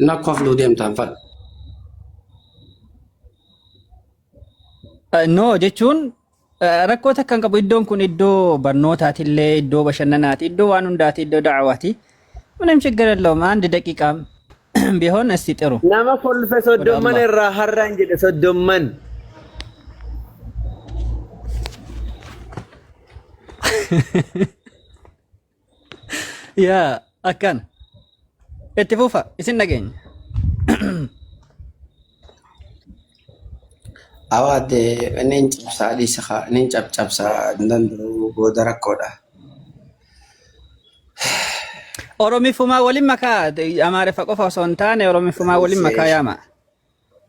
Na kofluu deemtaan fadhu. No jechuun rakkoo takka hin qabu. Iddoon kun iddoo barnootaatillee, iddoo bashannanaati, iddoo waan hundaati, iddoo da'awaati. ምንም ችግር የለውም። አንድ ደቂቃም ቢሆን እስቲ ጥሩ Nama kolfe ወደ soddomman አላህ irraa har'aan jedhe soddomman. Yaa akkana itti fufa isin dhageenya. Awaadde nin cabsaa dhiisa kaa nin cabcabsaa hin danda'u booda rakkoodha. Oromifumaa waliin makaa Amaariffa qofa osoo hin taane Oromifumaa waliin makaa yaama.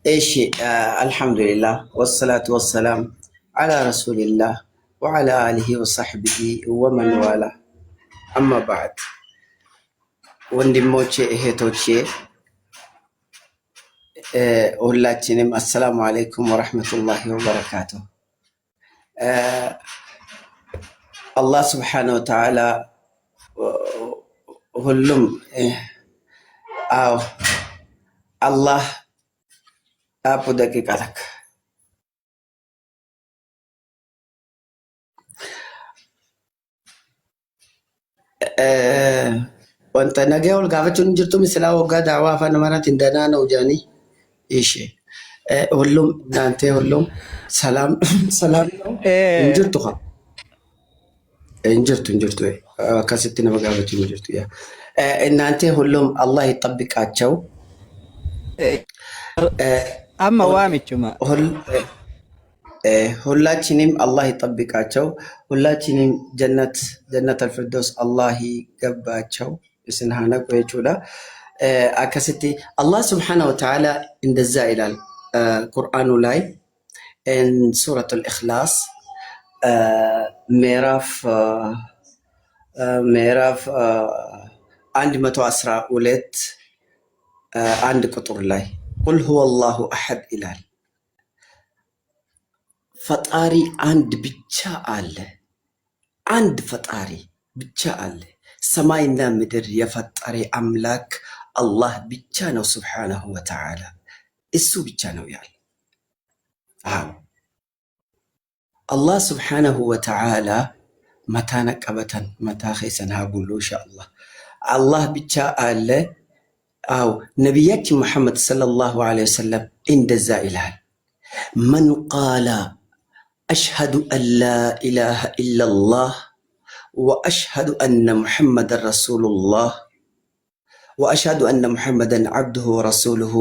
Eshi alhamdulillah wassalaatu wassalaam ala rasulillah wa ala alihi wa sahbihi wa man wala amma ba'd ወንድሞቼ እህቶቼ ሁላችንም አሰላሙ አለይኩም ወረሕመቱላሂ ወበረካቱ። አላህ ስብሓነ ወተዓላ ሁሉም አዎ አላህ አቡ ደቂቃ ተክ wanta nagaya ol gaafachuun hin jirtu misilaa waggaa daawaa afaan amaaraatiin danaa ነው ጃኒ እሺ ሁሉም እናንተ ሁሉም ሰላም ሰላም ነው hin jirtu kaa hin jirtu hin jirtu akkasitti nama gaafachuun hin jirtu yaa እናንተ ሁሉም አላህ ይጠብቃቸው። Amma waamichuma. ሁላችንም አላህ ይጠብቃቸው። ሁላችንም ጀነት ጀነት አልፊርደውስ አላህ ይገባቸው። isin haa naqu jechuudha. Akkasitti አላህ ስብሓነ ወተዓላ እንደዛ ይላል ቁርአኑ ላይ ሱረቱል ኢኽላስ ምዕራፍ ምዕራፍ 112 አንድ ቁጥር ላይ ቁል ሁወ አላሁ አሐድ ይላል። ፈጣሪ አንድ ብቻ አለ። አንድ ፈጣሪ ብቻ አለ። ሰማይና ምድር የፈጠረ አምላክ አላህ ብቻ ነው ስብሓነሁ ወተዓላ። እሱ ብቻ ነው ያለ። አዎ አላህ ስብሓነሁ ወተዓላ መታነ ቀበተን መታ ኼሰን ሀቡሉ ኢንሻአላህ አላህ ብቻ አለ። አዎ ነቢያችን ሙሐመድ ሰለላሁ ዐለይሂ ወሰለም እንደዛ ይላል። መን ቃለ አሽሀዱ አን ላ ኢላሃ ኢለላህ ወአሽሀዱ አነ ሙሐመደን ረሱሉላህ ወአሽሀዱ አነ ሙሐመደን ዐብዱሁ ወረሱሉሁ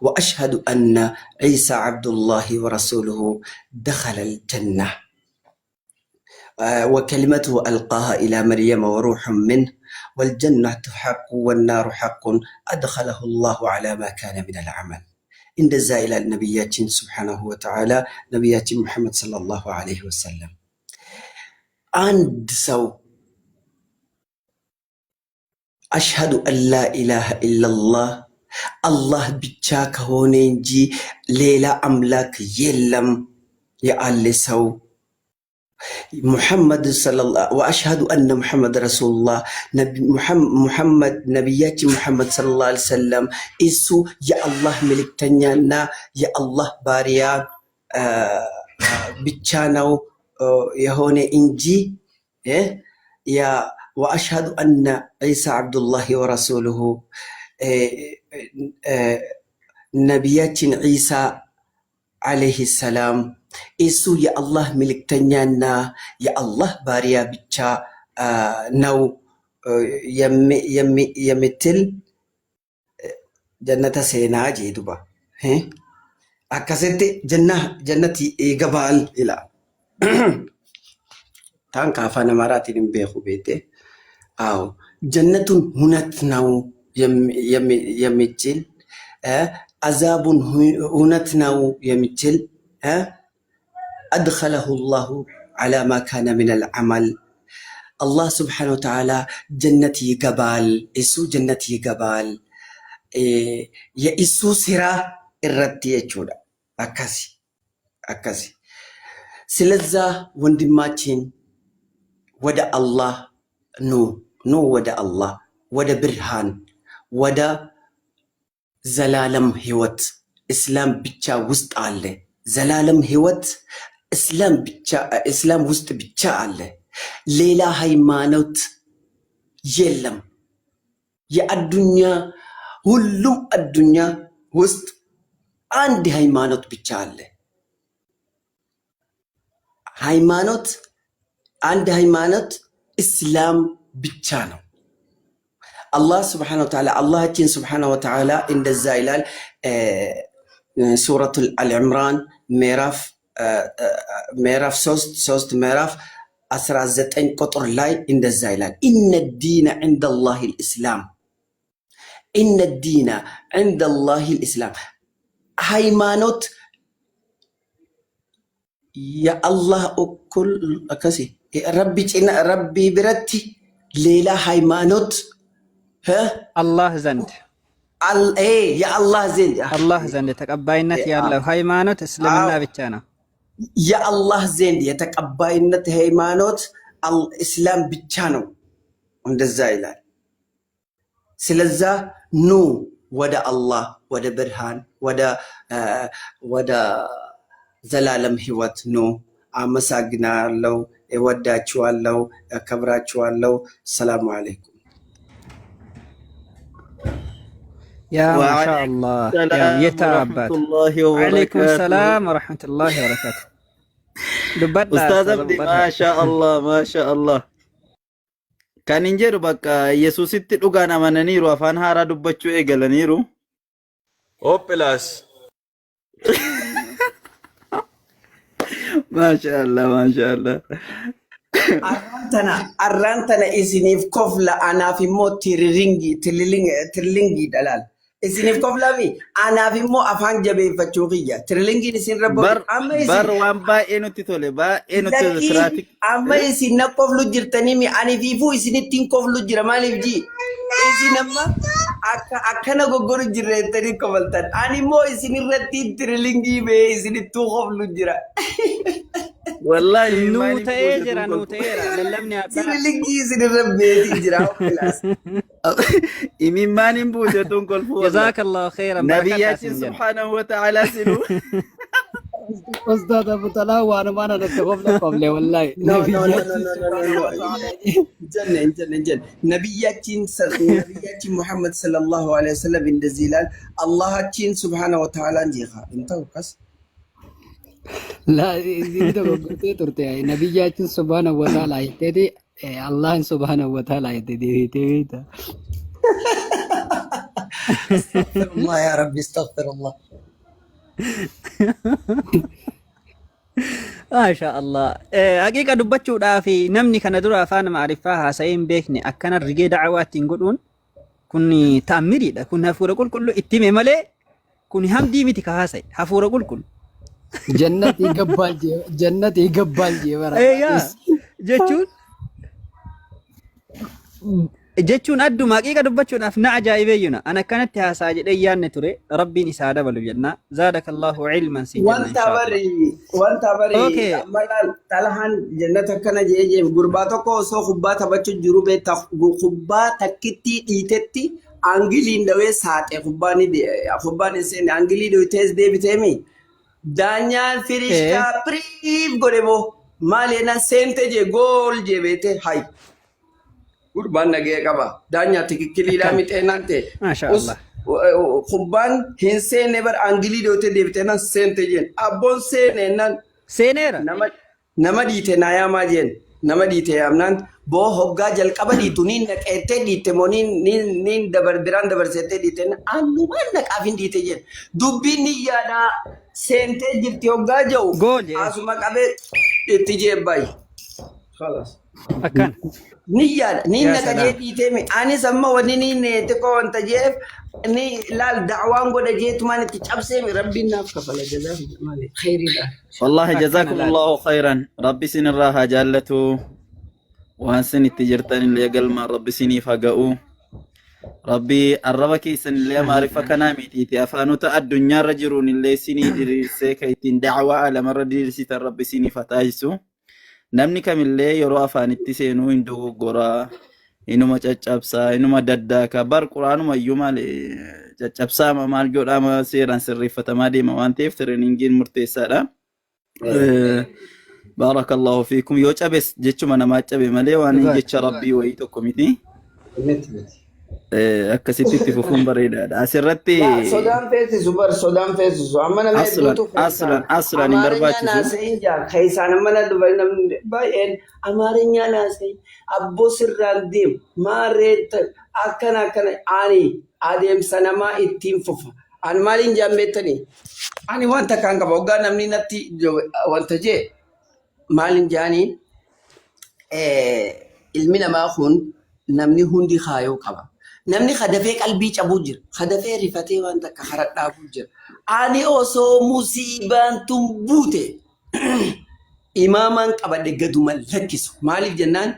ወአሽሀዱ አነ ዒሳ ዐብዱላሂ ወረሱሉሁ ደኸለል ጀና وكلمته ألقاها إلى مريم وروح منه والجنة حق والنار حق أدخله الله على ما كان من العمل እንደዛ ይላል ነቢያችን ስብሓነሁ ወተዓላ ነቢያችን ሙሐመድ ሰለላሁ ዐለይሂ ወሰለም። አንድ ሰው አሽሀዱ አን ላ ኢላሃ ኢለላህ አላህ ብቻ ከሆነ እንጂ ሌላ አምላክ የለም ያለ ሰው ሙሐመድ ወአሽሀዱ አነ ሙሐመድ ረሱሉላህ ሙሐመድ ነቢያችን ሙሐመድ ሰለላሁ ዐለይሂ ወሰለም እሱ የአላህ መልእክተኛና የአላህ ባሪያ ብቻ ነው የሆነ እንጂ ወአሽሀዱ አነ ዒሳ ዓብዱላሂ ወረሱሉሁ ነቢያችን ዒሳ ዓለይሂ ሰላም እሱ የአላህ መልእክተኛና የአላህ ባሪያ ብቻ ነው የምትል jannata seenaa jee duba. Akkasitti jannati gabaal ila. Taan ka afaan Amaaraatiin hin beeku beete. አዎ ጀነቱን እውነት ነው የሚችል አዛቡን እውነት ነው የሚችል አድኸለሁ ላሁ ዐላ ማ ካነ ሚነል ዐመል አላህ ስብሓነሁ ወተዓላ ጀነት ይገባል። እሱ ጀነት ይገባል። የእሱ ስራ irratti jechuudha. Akkasi akkasi. ስለዛ ወንድማችን ወደ አላህ ኑ ኑ ወደ አላህ ወደ ብርሃን ወደ ዘላለም ህይወት እስላም ብቻ ውስጥ አለ። ዘላለም ህይወት እስላም ብቻ እስላም ውስጥ ብቻ አለ። ሌላ ሃይማኖት የለም። የአዱኛ ሁሉም አዱኛ ውስጥ አንድ ሃይማኖት ብቻ አለ። ሃይማኖት አንድ ሃይማኖት እስላም ብቻ ነው። አላህ ስብሐነሁ ወተዓላ አላሃችን ስብሐነሁ ወተዓላ እንደዛ ይላል ሱረቱል አልዕምራን ምዕራፍ 3 ምዕራፍ 19 ቁጥር ላይ እንደዛ ይላል፣ إن الدين عند الله الإسلام፣ إن الدين عند الله الإسلام። ሃይማኖት የአላህ እኩል ከሲ ረቢ ጭና ረቢ biratti ሌላ ሃይማኖት አላህ ዘንድ የአላህ ዘንድ አላህ ዘንድ ተቀባይነት ያለው ሃይማኖት እስልምና ብቻ ነው። የአላህ ዘንድ የተቀባይነት ሃይማኖት እስላም ብቻ ነው። እንደዛ ይላል። ስለዛ ኑ ወደ አላህ፣ ወደ ብርሃን፣ ወደ ዘላለም ህይወት ኑ። አመሰግናለሁ። እወዳችኋለሁ፣ አከብራችኋለሁ። ሰላሙ አለይኩም። ያ ማሻአላህ የታ አባት። ወዓለይኩም ሰላም ወረሕመቱላሂ ወበረካቱ። Dubbadhaa. Ustaaz Abdi, maasha Allah, maasha Allah. Kan hin jedhu bakka Yesuusitti dhugaan amananiiru, afaan haaraa dubbachuu eegalaniiru. Oppilaas. Maasha Allah, maasha Allah. Arraan tana isiniif kofla, anaaf immoo tiriringii tiriringii dhalaal. Isiniif koflaami, anaaf immoo afaan jabeeffachuu kiyya. Tiriringiin isin rabba Bar amma isin bar waan baay'ee nutti tole, baay'ee nutti tole. Lakkii Tiraatik. amma isin na koflu jirtanii mi, ani fiifuu isinittiin koflu jira. Maaliif ji isin amma akka akkana goggoru jirreettanii kofaltan, ani immoo isin irratti tirilingii bee isinittuu koflu jira. Wallaahi Nuu maaliif ta'ee gosa jira, nuu kolfu? ta'eera. Lallabni hadhaa. Tirilingii isin irra beetii jira. Filaas. Imimmaan hin buusetuun kolfu wallah. Jazakallahu khairan, barakadhaa Nabiyyaachin isin jenna. subhaanahu wa ta'ala sinuu. Ustaz Abu Talaa waanuma ana natti kofle kofle wallahi. No, no, no, no, Nabiyyaachin no, no, no, subhaanahu no. wa ta'ala. Jenne hin jenne hin jenne. ነቢያችን ሙሐመድ ሰለላሁ ዐለይሂ ወሰለም እንደዚህ ይላል። አላሃችን ሱብሓነሁ ወተዓላ እንጂ እንተው ቀስ La inni dogoggortee turte, nabiyyaachin subhaanahu wa ta'ala jetteeti, Allahin subhaanahu wa ta'ala jettee deebitee beekta. አስተግፊሩላህ ያ ረቢ፣ አስተግፊሩላህ። Maasha Allah. Haqiiqa dubbachuudhaaf namni kana dura afaan Amaariffaa haasa'ee hin beekne akkana rigee da'awaa ittiin godhuun kun ta'ammiriidha. Kun hafuura qulqulluu itti hime malee kun hamdii miti ka haasa'e, hafuura qulqullu. Jannati ይገባል jee, jannati ይገባል jee bara. Eeyaa, jechuun adduma haqiiqa dubbachuudhaaf na ajaa'ibeeyyuna. Ana akkanatti haasa'a jedhee yaadne ture, rabbiin isaa dabalu jenna. Zaadakallahu ilman siin jenna Wanta inshaallah. bari wanta bari amma laal, Xalahaan jannata akkana jee jee gurbaa tokko osoo kubbaa taphachuu jiru beektaa, kubbaa takkittii dhiitetti aangiliin dhawee saaxe, kubbaan kubbaan hin seenne, aangilii dhawitees deebiteemi. Daanyaan firishkaa piriif godhe boo, maal jennaan seente jee, gool jee beete hay. Gurbaan nagee qaba. Daanyaa tikikkiliidhaa Akkana. mixeenaan ta'e. Maasha Us Allah. kubbaan hin seenne bar, aangilii dhawitee deebiteenaan seente jeen. Abboon seene jennaan Seeneera. nama dhiite naa yaamaa jeen, nama dhiite yaamnaan boo hoggaa jalqaba dhiitu niin naqeettee dhiitte moo niin dabar biraan dabarsettee dhiitte, annumaan naqaaf hin dhiite jeen, dubbiin ni yaadaa seentee jirti hoggaa jedhu Gool jee. asuma qabee itti jee bayi. Khalas. Akkana. Ni yaada ni Yaa naqa jee salaam. dhiitee mi, anis amma wanni ni xiqqoo wanta jeef ni laal da'waan godha jeetumaan itti cabsee mi, rabbiin naaf kafala jazaa maali khayriidha. Wallahi Akkana jazakum laal. Allahu khairan. Rabbi isin irraa haa jaallatu. Waan isin itti jirtan illee galmaan Rabbi isiniif haa ga'u. Rabbi arraba keessan illee Amaariffa kanaa mitiiti afaanota addunyaarra jiruun illee isinii diriirsee kan ittiin da'waa alamarra diriirsitan Rabbi isiniif haa taasisu. Namni kamillee yeroo afaanitti seenuu hin dogoggoraa. Inuma caccabsaa, inuma daddaakaa. Bar quraanuma iyyuu maal caccabsaama maal godhaama seeraan sirreeffatamaa deema waan ta'eef tireeningiin murteessaadha. Baarakallahu fiikum. Yoo cabes jechuma namaa cabe malee waan Dhugaadha. jecha rabbii wayii tokko miti. Miti miti. Akkasitti itti fufuun bareedaadha. Asirratti Laa sodaan feesisu bar sodaan feesisu amma nama aslan hedduutu aslan keessaan aslan hin amaarinyaan barbaachisu. haasa'in jaa keessaan amma na dhufanii namni baay'een amaarinyaan haasa'in abboo sirraan deemu maarree akkana akkana ani adeemsa namaa ittiin fufa ani maaliin jaan beektanii ani wanta kaan qaba hoggaa namni natti wanta jee maaliin jaanii ilmi namaa kun namni hundi kaayoo qaba. Namni kadafee qalbii cabuu jira. Kadafee rifatee waan takka kara dhaabuu jira. Ani osoo musiibaan tun buute imaamaan qabadhe gaduma lakkisu. Maaliif jennaan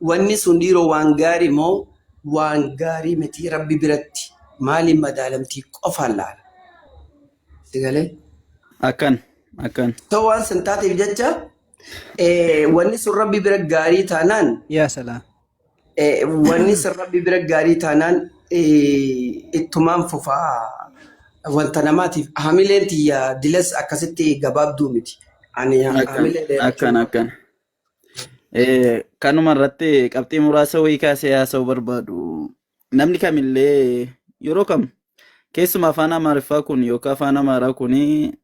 wanni sun dhiiroo waan gaarii moo waan gaarii miti rabbi biratti maaliin madaalamtii qofaan laala. Sigalee. Akkan akkan. Ta'u waan san taateef jecha wanni sun rabbi bira gaarii taanaan Yaa salaam. wanni sun rabbi bira gaarii taanaan ittumaan fufaa wanta namaatiif hamileen tiyya dilas akkasitti gabaabduu miti. Ani Akkan hamilee dheerachuu akkan akkan. Kanuma irratti qabxii muraasa wayii kaasee haasa'uu barbaadu. Namni kamillee yeroo kam keessumaa afaan Amaariffaa kun yookaan afaan Amaaraa kun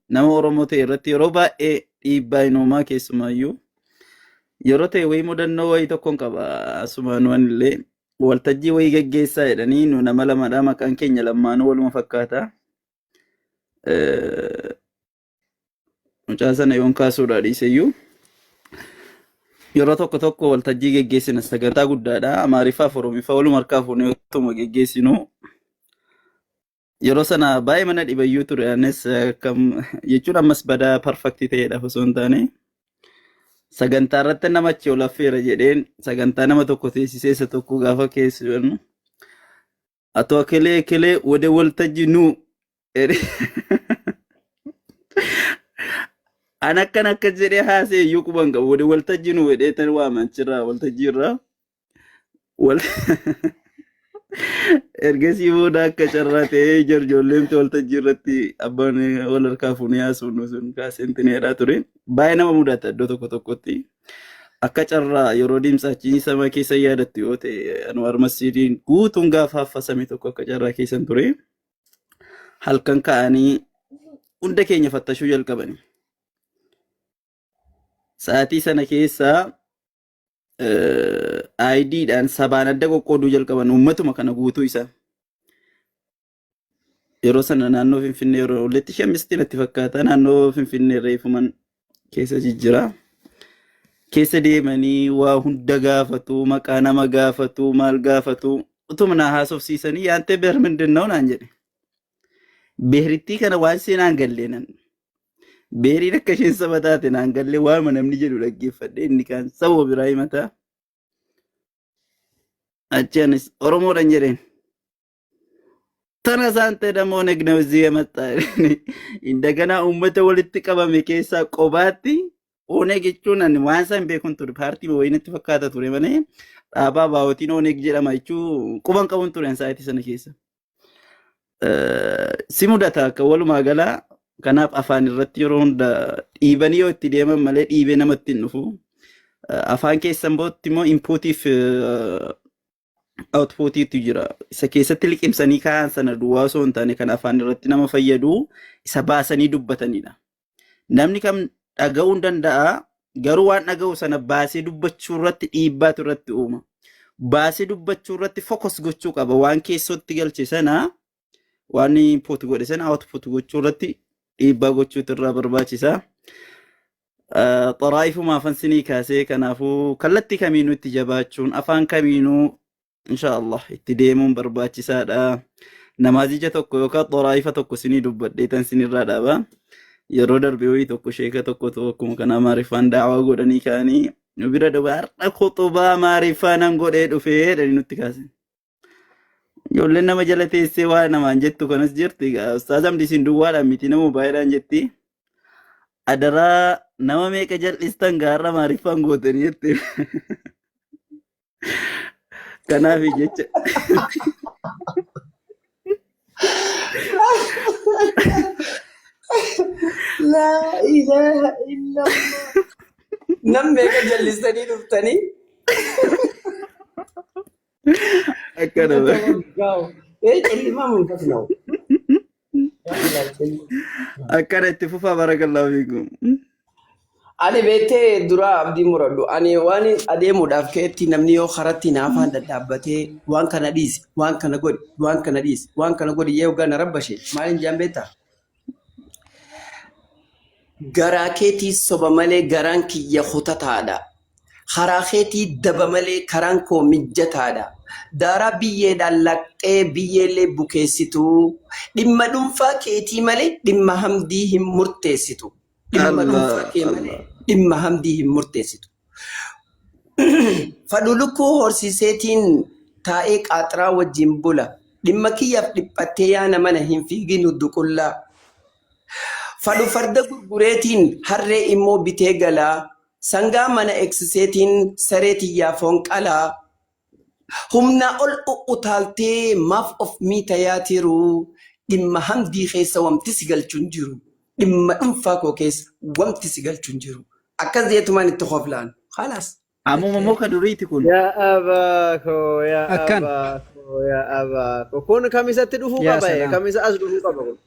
nama Oromoo ta'e irratti yeroo baay'ee dhiibbaa hin uumaa keessumaayyuu. Yeroo ta'e wayii mudannoo wayii tokkoon qaba asumaan illee waltajjii wayii geggeessaa jedhanii nu nama lamadha maqaan keenya lammaanuu waluma fakkaata. Mucaa sana yoon kaasuudhaa dhiiseyyuu yeroo tokko tokko waltajjii geggeessina sagantaa guddaadha. Amaariffaa fi Oromiffaa waluma harkaa fuunee utuma geggeessinu. Yeroo sana baay'ee mana dhibayyuu ture. Anis akkam jechuun ammas badaa perfect ta'eedhaaf osoo hin taane sagantaa irratti nama achi ol affeera jedheen sagantaa nama tokko teessisee isa tokko gaafa keessa jennu Atoo kelee kelee wode waltajji nuu jedhe. An akkan akka jedhee haasee iyyuu quban qabu wode waltajji nuu jedhee tan waama achirraa waltajjii irraa. Wal Ergasii booda akka carraa ta'ee ijoolleemti waltajjii irratti abbaan wal harkaa fuunee haasofnu sun kaaseen tineedhaa ture. Baay'ee nama mudata iddoo tokko tokkotti. Akka carraa yeroo deemsaachiin sama keessa yaadattu yoo ta'e Anwaar Masjiidiin guutuun gaafa haffasame tokko akka carraa keessan ture. Halkan ka'anii hunda keenya fattashuu jalqabani. Sa'aatii sana keessa IDdhaan sabaan adda qoqqooduu jalqaban uummatuma kana guutuu isaa. Yeroo sana naannoo Finfinnee yeroo olletti shamisti natti fakkaata. Naannoo Finfinnee reefuman keessa jijjira. Keessa deemanii waa hunda gaafatu, maqaa nama gaafatu, maal gaafatu. Utuma na haasofsiisanii yaantee beer mindinnaw naan jedhe. Beerittii kana waan ishee naan gallee nan. Beeriin akka isheen saba taate naan gallee waama namni jedhu dhaggeeffadhe inni kaan saba biraa himataa. Achi anis Oromoodhan jedheen. Tana isaan ta'e ደግሞ ኦነግ ነው እዚህ የመጣ እንደገና uummata walitti qabame keessaa qobaatti ኦነግ jechuun ani waan isaan beekun ture paartii wayinatti fakkaata ture malee dhaabaa baa'otiin ኦነግ jedhama jechuu quban qabuun ture sa'aatii sana keessa. Si mudata akka walumaa galaa kanaaf afaan irratti yeroo hunda dhiibanii yoo itti deeman malee dhiibee namatti hin dhufu. Afaan keessan bootti immoo inpuutiif outputiitu jira. Isa keessatti liqimsanii kaa'an sana duwwaa osoo hin taane kan afaan irratti nama fayyadu isa baasanii dubbatanidha. Namni kam dhaga'uu hin danda'a garuu waan dhaga'u sana baasee dubbachuu irratti dhiibbaatu irratti uuma. Baasee dubbachuu irratti focus gochuu qaba. Waan keessootti galche sana waan input godhe sana output gochuu irratti dhiibbaa gochuutu irraa barbaachisa. Xaraa'ifumaa afan sinii kaasee kanaafuu kallattii kamiinuu itti jabaachuun afaan kamiinuu insha Allah itti deemuun barbaachisaadha. Namaazija tokko yookaan xaraa'ifa tokko sinii dubbadhee tan sinirraa dhaaba. Yeroo darbe wayii tokko sheeka tokkotu akkuma kana Amaariffaan daawaa godhanii ka'anii nu bira dhufe har'a kuxubaa Amaariffaa nan godhee dhufee jedhanii nutti kaasan. Ijoolleen nama jala teessee waa namaan jettu kanas jirti. Ustaaz Hamdi isin duwwaadhaan miti nama baay'eedhaan jetti. Adaraa nama meeqa jal'istan gaarra Amaariffaan gootanii jette. Kanaaf jecha. Laa ilaaha illallah. Nam meeqa jallistanii dhuftanii? Akkana bara. Ee callimaa munfas na'u. Akkana itti fufaa barakallahu fiikum. Ani beektee dura abdii muradhu. Ani waan adeemuudhaaf ka'etti namni yoo karatti naafaan dhadhaabbatee waan kana dhiisi, waan kana godhi, waan kana dhiisi, waan kana godhi yoo gana rabbashe maaliin jaan beektaa? Garaa keetii soba malee garaan kiyya kutataadha. Karaa keetii daba malee karaan koo mijjataadha. Daaraa biyyeedhaan laqxee biyyeellee bukeessitu. Dhimma dhuunfaa keetii malee dhimma hamdii hin murteessitu. Dhimma dhuunfaa Allah kee malee Allah. dhimma hamdii hin murteessitu. Fadhu lukkuu horsiiseetiin taa'ee qaaxiraa wajjin bula. Dhimma kiyyaaf dhiphattee yaana mana hin fiigin hudduqullaa. Fadhu farda gurgureetiin harree immoo bitee galaa. Sangaa mana eegsiseetiin saree tiyyaa foon qalaa. Humnaa ol u'utaaltee maaf of miita yaa tiruu. Dhimma hamdii keessa wamti si galchu hin jiru. Dhimma dhuunfaa koo keessa wamti si galchu hin jiru. Akkas jeetumaan itti koflaan. Khalaas. Ammuma moo ka duriiti kun? Yaa abaa koo, yaa Akkan. abaa koo, yaa abaa koo. Kun kamisatti dhufuu Yaa qaba, eh, salaam. kamisa as dhufuu qaba kun.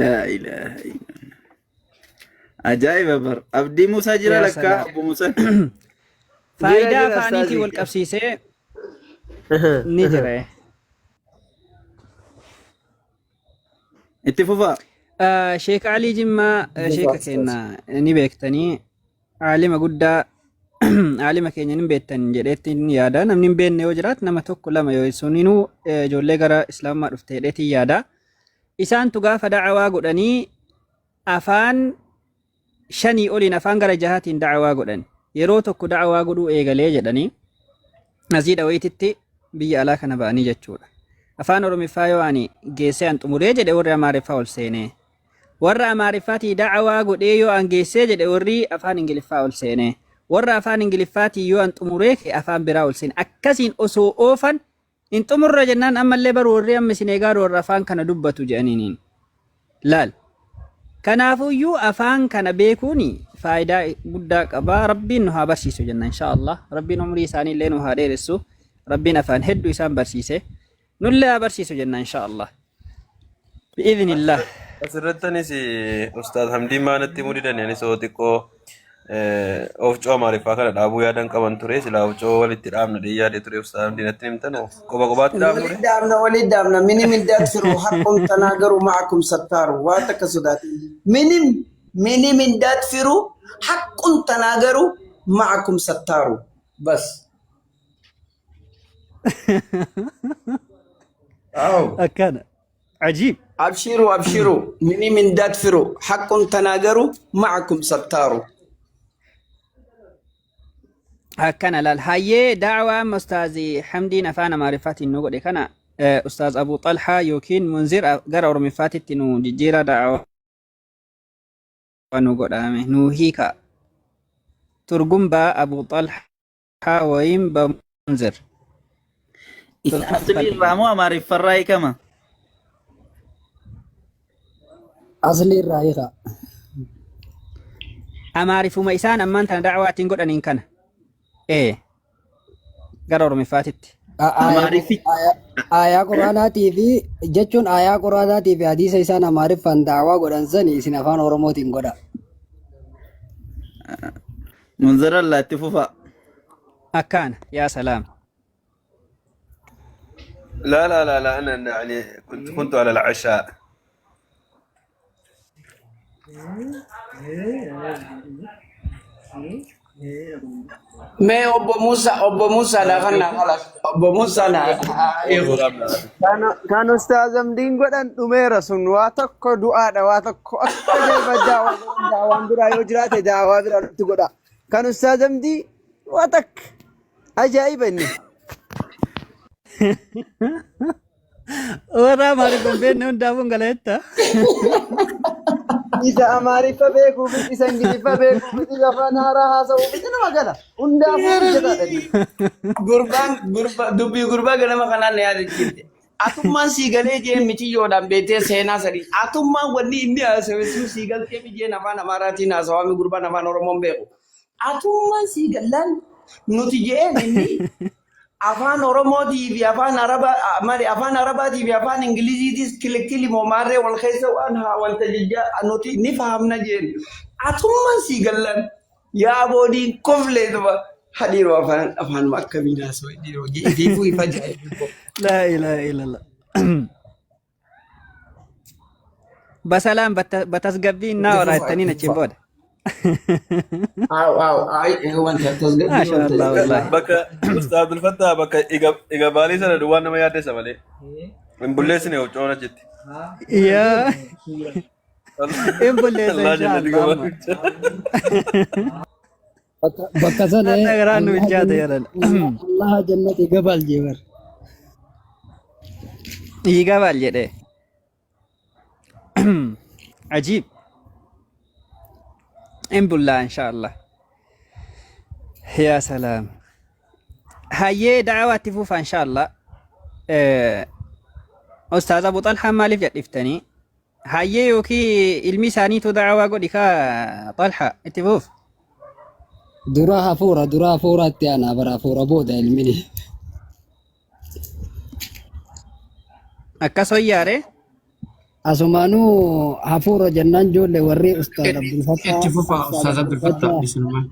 Laa ilaaha illallah. Ajaa'iba bar. Abdii Musaa jira Yaa lakkaa salaam. Obbo Musaa. Jira Faayidaa jira afaaniitiin ustaazii. wal qabsiisee ni jira. Itti fufaa. Sheek Alii Jimmaa sheeka keenya ni beektanii aalima guddaa aalima keenya ni beektan jedheetti ni yaada. Namni hin beekne yoo jiraate nama tokko lama yoo suninuu ijoollee gara islaamaa dhufte jedheetti yaada. Isaantu gaafa da'awaa godhanii afaan shanii oliin afaan gara jahaatiin da'awaa godhan. Yeroo tokko da'awaa godhuu eegalee jedhanii asii wayititti biyya alaa kana ba'anii jechuudha. Afaan Oromiffaa yoo ani geessee an xumuree jedhe warri Amaariffaa ol seenee. Warra Amaariffaatii da'awaa godhee yoo an geessee jedhe warri afaan Ingiliffaa ol seenee. Warra afaan Ingiliffaatii yoo an xumuree kee afaan biraa ol seene. Akkasiin osoo oofan hin xumurre jennaan ammallee baru warri amma isin eegaa warra afaan kana dubbatu jedhaniiniin. Laal. Kanaafuyyuu afaan kana beekuun faayidaa guddaa qaba. Rabbiin nu haa barsiisu jenna insha Allah. Rabbiin umrii isaanii illee nu haa dheeressu. Rabbiin afaan hedduu isaan barsiise. Nullee haa barsiisu jenna insha Allah. Bi'iznillah. Asirratti anis Ustaaz Hamdiin maanatti himuu didan anis oo xiqqoo ofcoo Amaariffaa kana dhaabuu yaadan qaban ture silaa ofcoo walitti dhaabna dhee yaadee ture Ustaaz Hamdiin natti himtan qoba qobaatti dhaabnu Walitti dhaabna walitti dhaabna minim indaatfiru haqqum tanaagaru ma'akum sattaaru waan takka sodaatin minim minim indaatfiru haqqum tanaagaru ma'akum sattaaru bas. Aw. Akkana. Ajiib. Abshiru abshiru minim indaatfiru haqqum tanaagaru ma'akum sattaaru. Akkana laal. Hayyee da'waa amma ustaazi Hamdiin afaan Amaariffaatiin nu godhe kana ustaaz Abuu Xalhaa yookiin Munzir gara Oromiffaatitti nu jijjiiraa da'waa nu godhame nu hiika. Turgum baa Abuu Xalhaa wayiin ba Munzir. Isa aslii irraa moo Amaariffarraa hiikama? Asli irraa hiika. Amaarifuma isaan ammaan tana da'waa ittiin godhaniin kana. Ee gara Oromiffaatitti. Amaariffi Aayaa Quraanaatii fi jechuun aayaa Quraanaatii fi hadiisa isaan Amaariffaan da'awaa godhan sani isin afaan Oromootiin godha. Munzir Allah itti fufaa. Akkaana yaa salaam. لا لا لا لا انا يعني كنت على العشاء. Mee obbo Musa obbo Musa lafa naa khalas obbo Musa naa eegu. Kan Ustaaz Hamdiin godhan dhumeera sun waa tokko du'aadha waa tokko akka ajaa'iba daawaa godhan daawaan biraa yoo jiraate daawaa biraa nutti godha. Kan Ustaaz Hamdii waa takka ajaa'iba inni. Warra Amaariffaan beekne hundaafuu hin galateetta. Isa Amaariffa beekuufis, isa Ingiliffa beekuufis, isa afaan haaraa haasa'uufis inuma gala. Hundaafuu mijataadha diin. Gurbaan gurba dubbii gurbaa ganama kanaan na yaadachiifte. Atummaan sii galee jeen miciyyoodhaan beektee seenaa sadii. Atummaan wanni inni haasawe sun sii galtee mijeen afaan Amaaraatiin haasawame gurbaan afaan Oromoon beeku. Atummaan sii gallaan nuti jeen inni afaan Oromootii fi afaan Arabaa mali afaan Arabaatii fi afaan Ingiliziitis kilikili moo maarree wal keessa waan haa wanta jejja nuti ni fahamna jeen. Atummaan sii gallaan yaa boodiin koflee duba hadhiiroo afaan afaanuma akkamiin haasawa dhiiroo ifiifuu ifa jaa'ibu. Laa ilaaha illallah. Basalaan batasgabbii Itti innaa fufaa waraabtanii itti achiin fufaa. booda. Aaw aaw ay wanta tasgabbii Maasha wanta Allah wallaahi. Bakka Ustaaz Abdul Fattah bakka iga baalii sana duwwaan nama yaaddessa malee. Hin bulleessine of coon achitti. Yaa hin bulleessa Allah insha jannati Allah amma. gaba. Bakka bakka sana Hatta garaan nu Allah bilchaate jannati jedhan. Allah jannati gabal jeebar. Dhiiga baal jedhe. Ajiib. Hin bullaa insha Allah. Yaa salaam. Hayyee da'awaa itti fufa insha Allah. Ustaaz Abu Xalhaa maaliif jedhiftanii? Hayyee yookiin ilmi isaaniitu da'awaa godhi kaa Xalhaa itti fuuf. Dura hafuura dura hafuuraatti aanaa bara hafuura booda ilmini. Akkas hoyyaare. Asumaanuu hafuura jennaan ijoollee warri Ustaaz Abdul Fattaa Itti fufaa Ustaaz Ustaaz Abdul Abdul Fattah Fattaa bisimillah.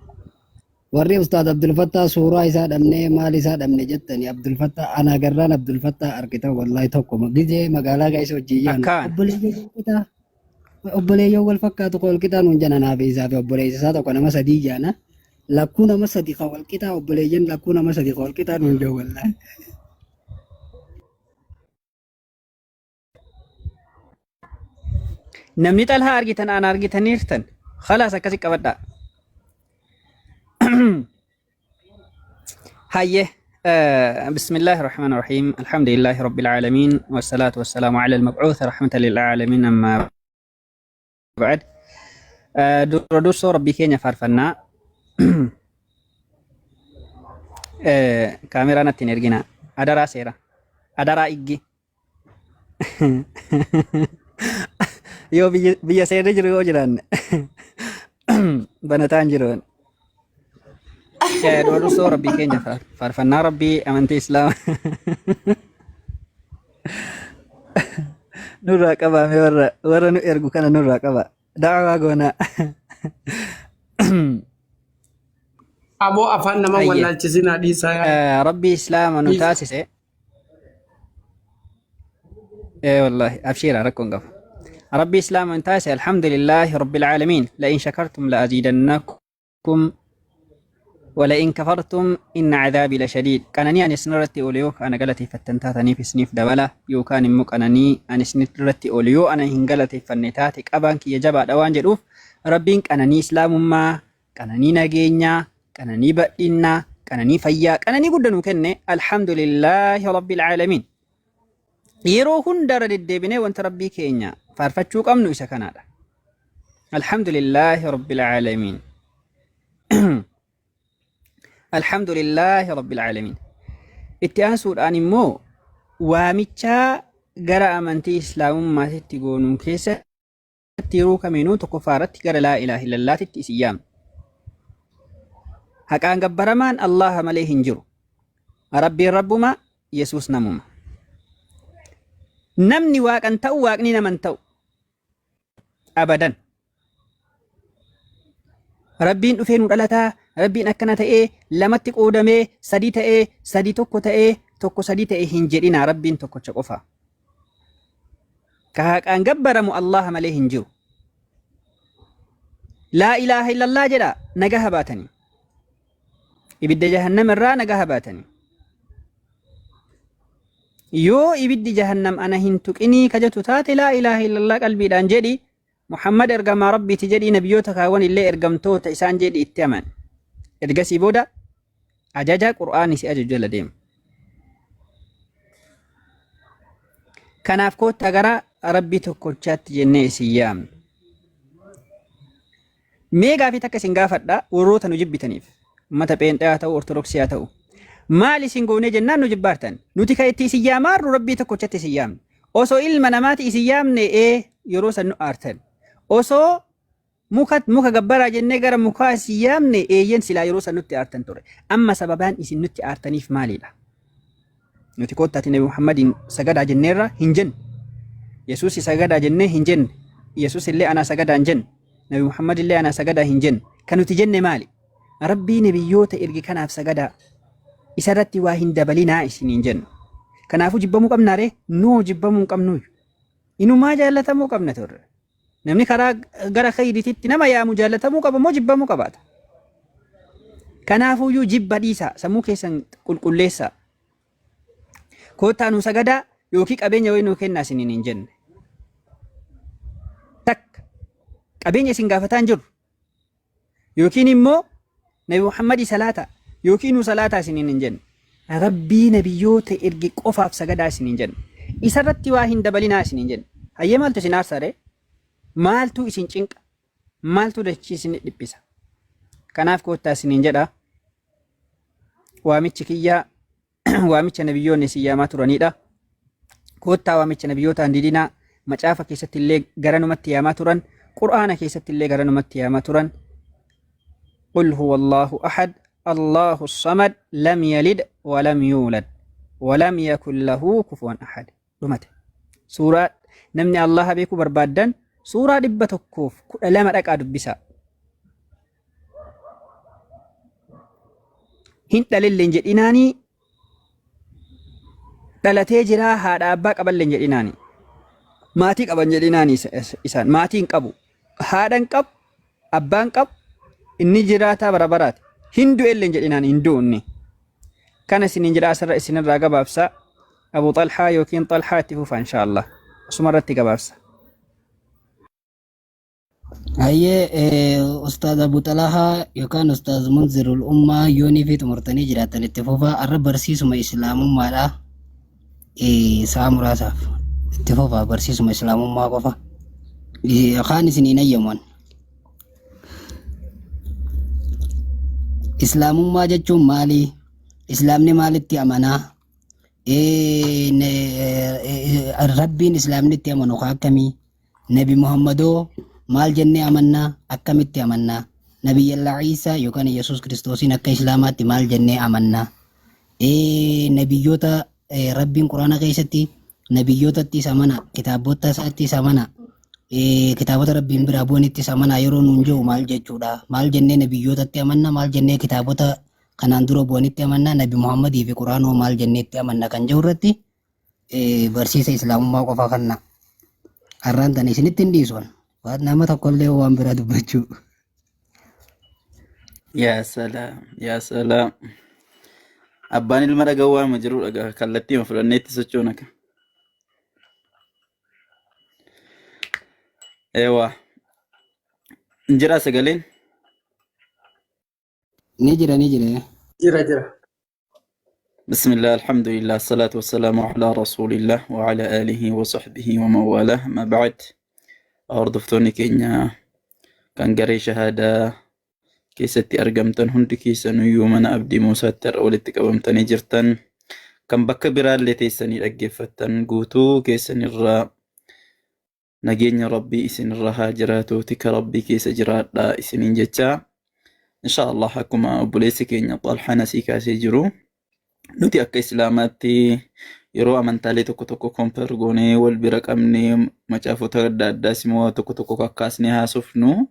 warri Ustaaz Abdul Fattaa suuraa isaa dhabnee maal isaa dhabne jettani Abdul Fattaa ana garraan Abdul Fattaa argitan wallahi tokkuma gizee magaalaa keessa hojii yaanu Akkaan. obboleeyyan walqixaa obboleeyyan wal fakkaatu kan walqixaa nuun jana naa fi isaa fi obboleessa isaa tokko nama sadii jaana lakkuu nama sadi kan walqixaa obboleeyyan lakkuu nama sadi kan walqixaa nuun jiru wallahi. Namni xalhaa argitan ana argitaniirtan. Khalaas akkasi qabadhaa. Hayyee. بسم الله الرحمن الرحيم الحمد لله رب العالمين والصلاة والسلام على المبعوث رحمة للعالمين أما بعد dura dursoo rabbii keenya faarfannaa kaameraa natti hin ergina adaraa seera adaraa iggi yoo biyya seerri jiru yoo jiraanne banataan jiru. Dura dursoo rabbii keenya faarfannaa rabbii amantii islaamaa nurraa qabaame warra nu ergu kana nurraa qaba. Da'awaa goonaa. Aboo afaan nama Hayyee. wallaalchisinaa dhiisaa yaa. Rabbii islaama nu Dhiisa. taasise. Ee wallahi abshiira rakkoon qabu. Rabbii islaama nu taasise alhamdulillaahi rabbil aalamiin. La'in shakartum la'aziidannakum wala'in kafartum inna cadaabii lashadiid. Qananii ani isinirratti oole yoo ana galateeffattan taataniif isiniif dabala yookaan immoo qananii ani isinirratti oole yoo ana hin galateeffanne taate qabaan kiyya jabaadha waan jedhuuf Rabbiin qananii islaamummaa, qananii nageenyaa, qananii badhinnaa, qananii fayyaa, qananii gudda nuu kenne alhamdulillaahi rabbil aalamiin. Yeroo hunda irra deddeebinee wanta Rabbii keenya faarfachuu qabnu isa kanaadha. Alhamdulillaahi rabbil aalamiin. Alhamdulillaahi rabbil aalamiin. Itti aansuudhaan immoo waamichaa gara amantii islaamummaatitti goonuun keessatti yeroo kamiinuu tokkoffaa irratti gara laa ilaaha illallaatitti isin yaamna. Haqaan gabbaramaan Allaaha malee hin jiru. Rabbiin Rabbuma, Yesuus namuma. Namni waaqan ta'u waaqni naman ta'u. Abadan. Rabbiin dhufee nu dhalataa, Rabbiin akkana ta'ee, lamatti qoodamee, sadii ta'ee, sadii tokko ta'ee, tokko sadii ta'e hin jedhinaa Rabbiin tokkocha qofa. Ka haqaan gabbaramu Allaha malee hin jiru. Laa ilaaha illallah jedha nagaha baatanii. Ibidda jahannam irraa nagaha baatanii. Yoo ibiddi jahannam ana hin tuqinii ka jettu taate laa ilaaha illallah qalbiidhaan jedhi Muhammad ergamaa Rabbiiti jedhii nabiyyoota kaawwan illee ergamtoota isaan jedhi itti aman. Ergasii booda ajaja Qur'aanni si ajaju jala deema. Kanaaf koottaa gara Rabbii tokkochaatti jennee isin yaamna. Mee gaafii takka isin gaafadha warroota nu jibbitaniif. Ummata pheenxee haa ta'u Ortodoksii haa ta'u. Maal isin goonee jennaan nu jibbaartan. Nuti kan itti isin yaamaarru Rabbii tokkochatti isin yaamne. Osoo ilma namaati isin yaamne ee yeroo san nu aartan. Osoo muka muka gabbaraa jennee gara mukaa isin yaamne eeyyen silaa yeroo san nutti aartan ture. Amma sababaan isin nutti aartaniif maalidha? Nuti koottaati Nabi Muhammadiin sagadaa jenneerra hin jenne. Yesuusi sagadaa jennee hin jenne. Yesuus illee anaa sagadaa hin jenne. Nabi Muhammad illee anaa sagadaa hin jenne. Kan nuti jenne maali? Rabbii nabiyyoota erge kanaaf sagadaa. Isarratti waa hin dabalinaa isiniin jennu. Kanaafuu jibbamuu qabnaa ree? Noo jibbamuu hin qabnuuyyu. Inumaa jaallatamuu qabna turre. Namni karaa gara khayriititti nama yaamu jaallatamuu qaba moo jibbamuu qabaata? Kanaafuyyuu jibba dhiisaa, sammuu keessan qulqulleessaa. Koottaa nuu sagadaa yookiin qabeenya wayii nuu kennaa isiniin hin jenne. Takka qabeenya isin gaafataa hin jirru. Yookiin immoo Nabi Muhammadii salaataa yookiin nuu salaataa isiniin hin jenne. Rabbii nabiyyoota erge qofaaf sagadaa isiniin jenne. Isarratti waa hin dabalinaa isiniin jenne. Hayyee maaltu isin aarsa ree? Maaltu isin cinqa? Maaltu dachii isin dhiphisa? Kanaaf koottaa isiniin jedha. Waamichi kiyyaa waamicha nabiyyoonni isin yaamaa turanidha. Koottaa waamicha nabiyyootaan didinaa macaafa keessatti illee garanumatti yaamaa turan, qur'aana keessatti illee garanumatti yaamaa turan. Qul huwa Allahu ahad, Allahu samad, lam yalid wa lam yuulad, wa lam yakun lahu kufuwan ahad. Dhumate. Suuraa namni Allaha beekuu barbaaddan suuraa 112 dhaqaa dubbisaa. Hin dhalillee hin jedhinaanii dhalatee jiraa haadha abbaa qaballee hin jedhinaanii. Maatii qaban jedhinaanii isaan maatii hin qabu. Haadha hin qabu, abbaa hin qabu, inni jiraataa bara baraati. Hin du'ellee hin jedhinaanii hin du'u inni. Kana isiniin jedha asirra isinirraa gabaabsa. Abu Xalhaa yookiin Xalhaa itti fufa inshaallah. Asuma irratti gabaabsa. Hayyee Ustaaz Abu Xalahaa yookaan Ustaaz Munzirul Ummaa yoonii fi xumurtanii jiraattan itti fufaa arra barsiisuma Islaamummaadha. Sa'a muraasaaf itti fufaa barsiisuma Islaamummaa qofa. Kaan isiniin ayyaman. Islaamummaa jechuun maali? Islaamni maalitti amanaa? Rabbiin Islaamni itti amanu kaa akkamii? Nabi Muhammadoo maal jennee amannaa? Akkamitti amannaa? Nabiyyallaa Iisaa yookaan Yesuus Kiristoosiin akka Islaamaatti maal jennee amannaa? Nabiyyoota Rabbiin Quraana keessatti nabiyyootatti amana, kitaabota isaattis amana, kitaabota Rabbiin biraa bu'anittis amana yeroo nuun jiru maal jechuudha? Maal jennee nabiyyootatti amanna? Maal jennee kitaabota kanaan dura bu'anitti amanna? Nabi Muhammadii fi Quraanoo maal jennee itti amanna kan jiru irratti barsiisa Islaamummaa qofa kanna. Har'aan tana isinitti hin dhiisu. Waan nama tokkollee waan biraa dubbachuu. Yaa salaam, yaa salaam. Abbaan ilma dhaga'u waanuma jiru dhagaa kallattiima fudhannee itti sochoona akka. Eewaa. Hin jiraa sagaleen? Ni jira ni jira. Jira jira. بسم الله الحمد لله الصلاة والسلام على رسول الله وعلى آله وصحبه ومن والاه ما بعد. Hordoftoonni keenya kan garee shahaadaa keessatti argamtan hundi keessanuyyuu mana Abdii Muusaatti har'a walitti qabamtanii jirtan, kan bakka biraallee teessanii dhaggeeffattan, guutuu keessanirraa nageenya Rabbii isinirra haa jiraatu, tika Rabbii keessa jiraadhaa isiniin jecha. Insha Allah akkuma obboleessi keenya Xalhaan asii kaasee jiru, nuti akka Islaamaatti yeroo amantaalee tokko tokko compare goonee wal bira qabnee macaafota adda addaas immoo tokko tokko kakkaasnee haasofnu,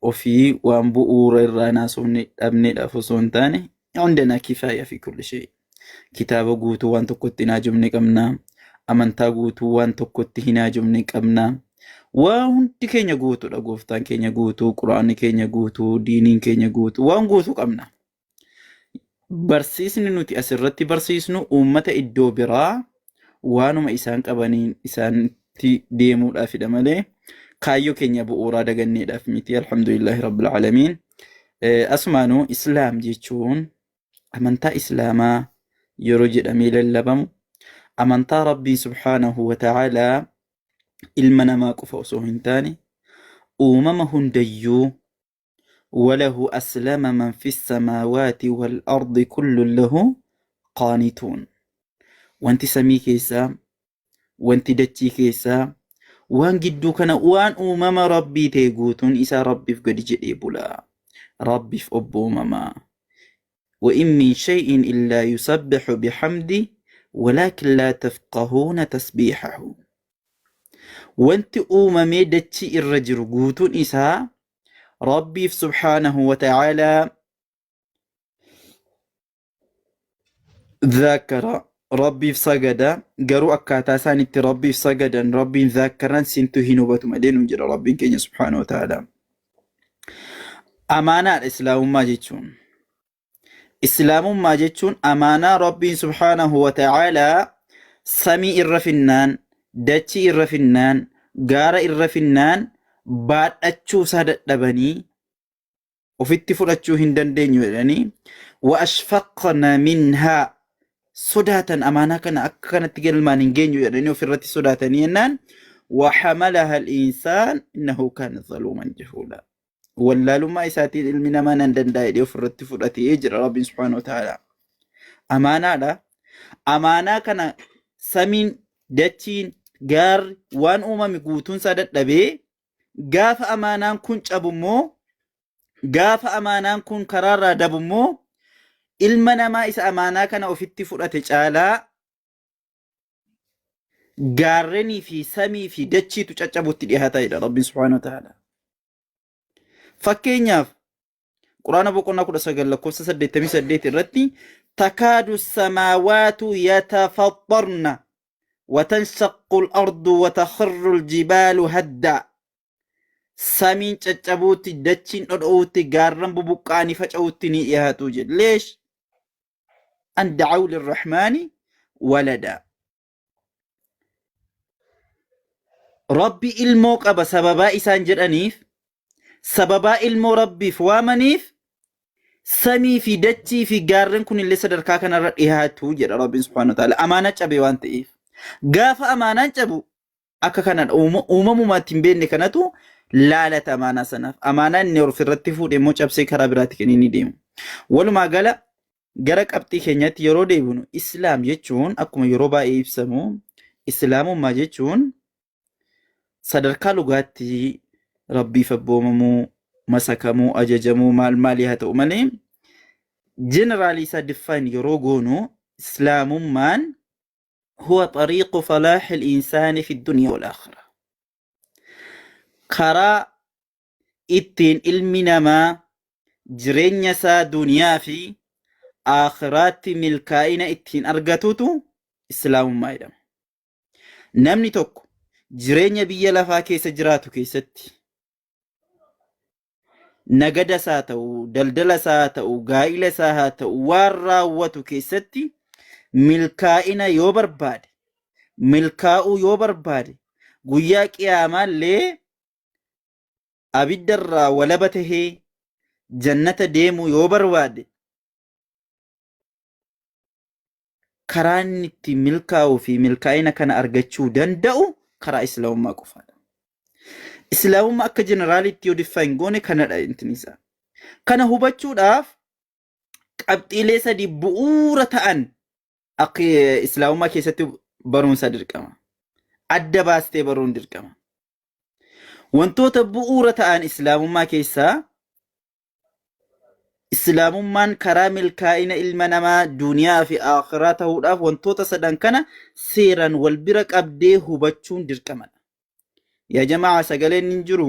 ofii waan bu'uura irraa hin haasofne dhabneedhaaf osoo hin taane, hundinaa kifaaya fi kulli shay. Kitaaba guutuu waan tokkotti hin haajomne qabna. Amantaa guutuu waan tokkotti hin haajomne qabna. Waa hundi keenya guutuudha. Gooftaan keenya guutuu, Quraanni keenya guutuu, diiniin keenya guutuu, waan guutuu qabna. Barsiisni nuti asirratti barsiisnu uummata iddoo biraa waanuma isaan qabaniin isaanitti deemuudhaafidha malee kaayyoo keenya bu'uuraa daganneedhaaf miti. Alhamdulillahi Rabbil Aalamiin. Asumaanuu Islaam jechuun amantaa Islaamaa yeroo jedhamee lallabamu, amantaa Rabbiin subhaanahu wa ta'aalaa ilma namaa qofa osoo hin taane Uumama hundayyuu walahu aslama man fi samaawaati wal ardi kullun lahu qaanituun. Wanti samii keessaa, wanti dachii keessaa, waan gidduu kana waan uumama Rabbii ta'e guutuun isaa Rabbiif gadi jedhee bula. Rabbiif obboomama. وإن من شيء إلا يسبح بحمده ولكن لا تفقهون تسبيحه. Wanti uumamee dachii irra jiru guutuun isaa Rabbiif subhaanahu wa ta'aalaa dhaakkara, Rabbiif sagada, garuu akkaataa isaan itti Rabbiif sagadan, Rabbiin dhaakkaran sintu hin hubatu malee nuun jedha Rabbiin keenya subhaanahu wa ta'aalaa. Amaanaadha Islaamummaa jechuun. Islaamummaa jechuun amaanaa Rabbiin subhaanahu wa ta'aalaa samii irra finnaan, dachii irra finnaan, gaara irra finnaan baadhachuu isaa dadhabanii ofitti fudhachuu hin dandeenyu jedhanii wa ashfaqna minhaa sodaatan amaanaa kana akka kanatti galmaan hin geenyu jedhanii ofirratti sodaatanii jennaan wa hamalaha al-insaan innahu kaana zaluuman jahuula. Wallaalummaa isaatiin ilmi namaa nan danda'a jedhee ofirratti fudhatee jira Rabbiin subhaanahu wa ta'ala. Amaanaadha. Amaanaa kana samiin, dachiin, gaarri waan uumame guutuun isaa dadhabee gaafa amaanaan kun cabu immoo gaafa amaanaan kun karaarraa dabu immoo ilma namaa isa amaanaa kana ofitti fudhate caalaa gaarrenii fi samii fi dachiitu caccabutti dhiyaata jedha Rabbiin subhaanahu wa ta'ala. Fakkeenyaaf Quraana boqonnaa 19 lakkoofsa 88 irratti takaadu samaawaatu yatafaxxarna watanshaqu al-ardu watakhirru al-jibaalu hadda. Samiin caccabuutti, dachiin dhodho'uutti, gaarran bubuqqa'anii faca'uutti ni dhiyaatu jedhe. Leesh an da'aw lirrahmaani walada. Rabbi ilmoo qaba sababaa isaan jedhaniif, sababaa ilmoo Rabbiif waamaniif, samii fi dachii fi gaarren kun illee sadarkaa kanarra dhiyaatu jedha Rabbiin subhaanahu wa ta'ala. Amaanaa cabe waan ta'eef. Gaafa amaanaan cabu akka kanadha. Uumamumaatti hin beekne kanatu laalata amaanaa sanaaf. Amaanaa inni ofirratti fuudhe immoo cabsee karaa biraatti kan inni deemu. Walumaa gala gara qabxii keenyaatti yeroo deebinu Islaam jechuun akkuma yeroo baay'ee ibsamu Islaamummaa jechuun sadarkaa lugaatti Rabbiif abboomamuu, masakamuu, ajajamuu maal maalii haa ta'u malee jeneraalii isaa define yeroo goonu Islaamummaan huwa xariiqu falaaxil insaani fi dunya wal aakhira. Karaa ittiin ilmi namaa jireenya isaa duniyaa fi aakhiraatti milkaa'ina ittiin argatutu islaamummaa jedhama. Namni tokko jireenya biyya lafaa keessa jiraatu keessatti nagada isaa ta'u, daldala isaa haa ta'u, gaa'ila isaa haa ta'u, waan raawwatu keessatti milkaa'ina yoo barbaade, milkaa'uu yoo barbaade, guyyaa qiyaamaallee abidda irraa walaba tahee jannata deemuu yoo barbaade karaa inni itti milkaa'uu fi milkaa'ina kana argachuu danda'u karaa islaamummaa qofaadha. Islaamummaa akka jeneraalitti yoo define goone kanadha intin isaa. Kana hubachuudhaaf qabxiilee sadii bu'uura ta'an akka islaamummaa keessatti baruunsa dirqama. Adda baastee baruun dirqama. Wantoota bu'uura ta'an islaamummaa keessaa Islaamummaan karaa milkaa'ina ilma namaa duniyaa fi aakhiraa ta'uudhaaf wantoota sadan kana seeraan wal bira qabdee hubachuun dirqamadha. Yaa jamaa sagaleen hin jiru.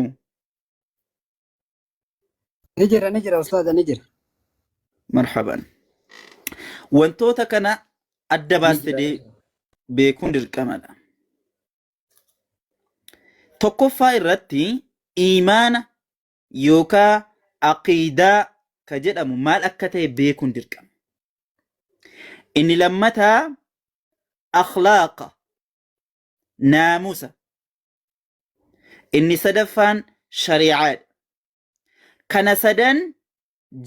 Ni jira ni jira ustaaza ni jira. Marhaban. Wantoota kana adda Ni baaste jira. beekuun dirqamadha. Tokkoffaa irratti iimaana yookaa aqiidaa ka jedhamu maal akka ta'e beekuun dirqama. Inni lammataa akhlaaqa, naamusa. Inni sadaffaan shariicaadha. Kana sadan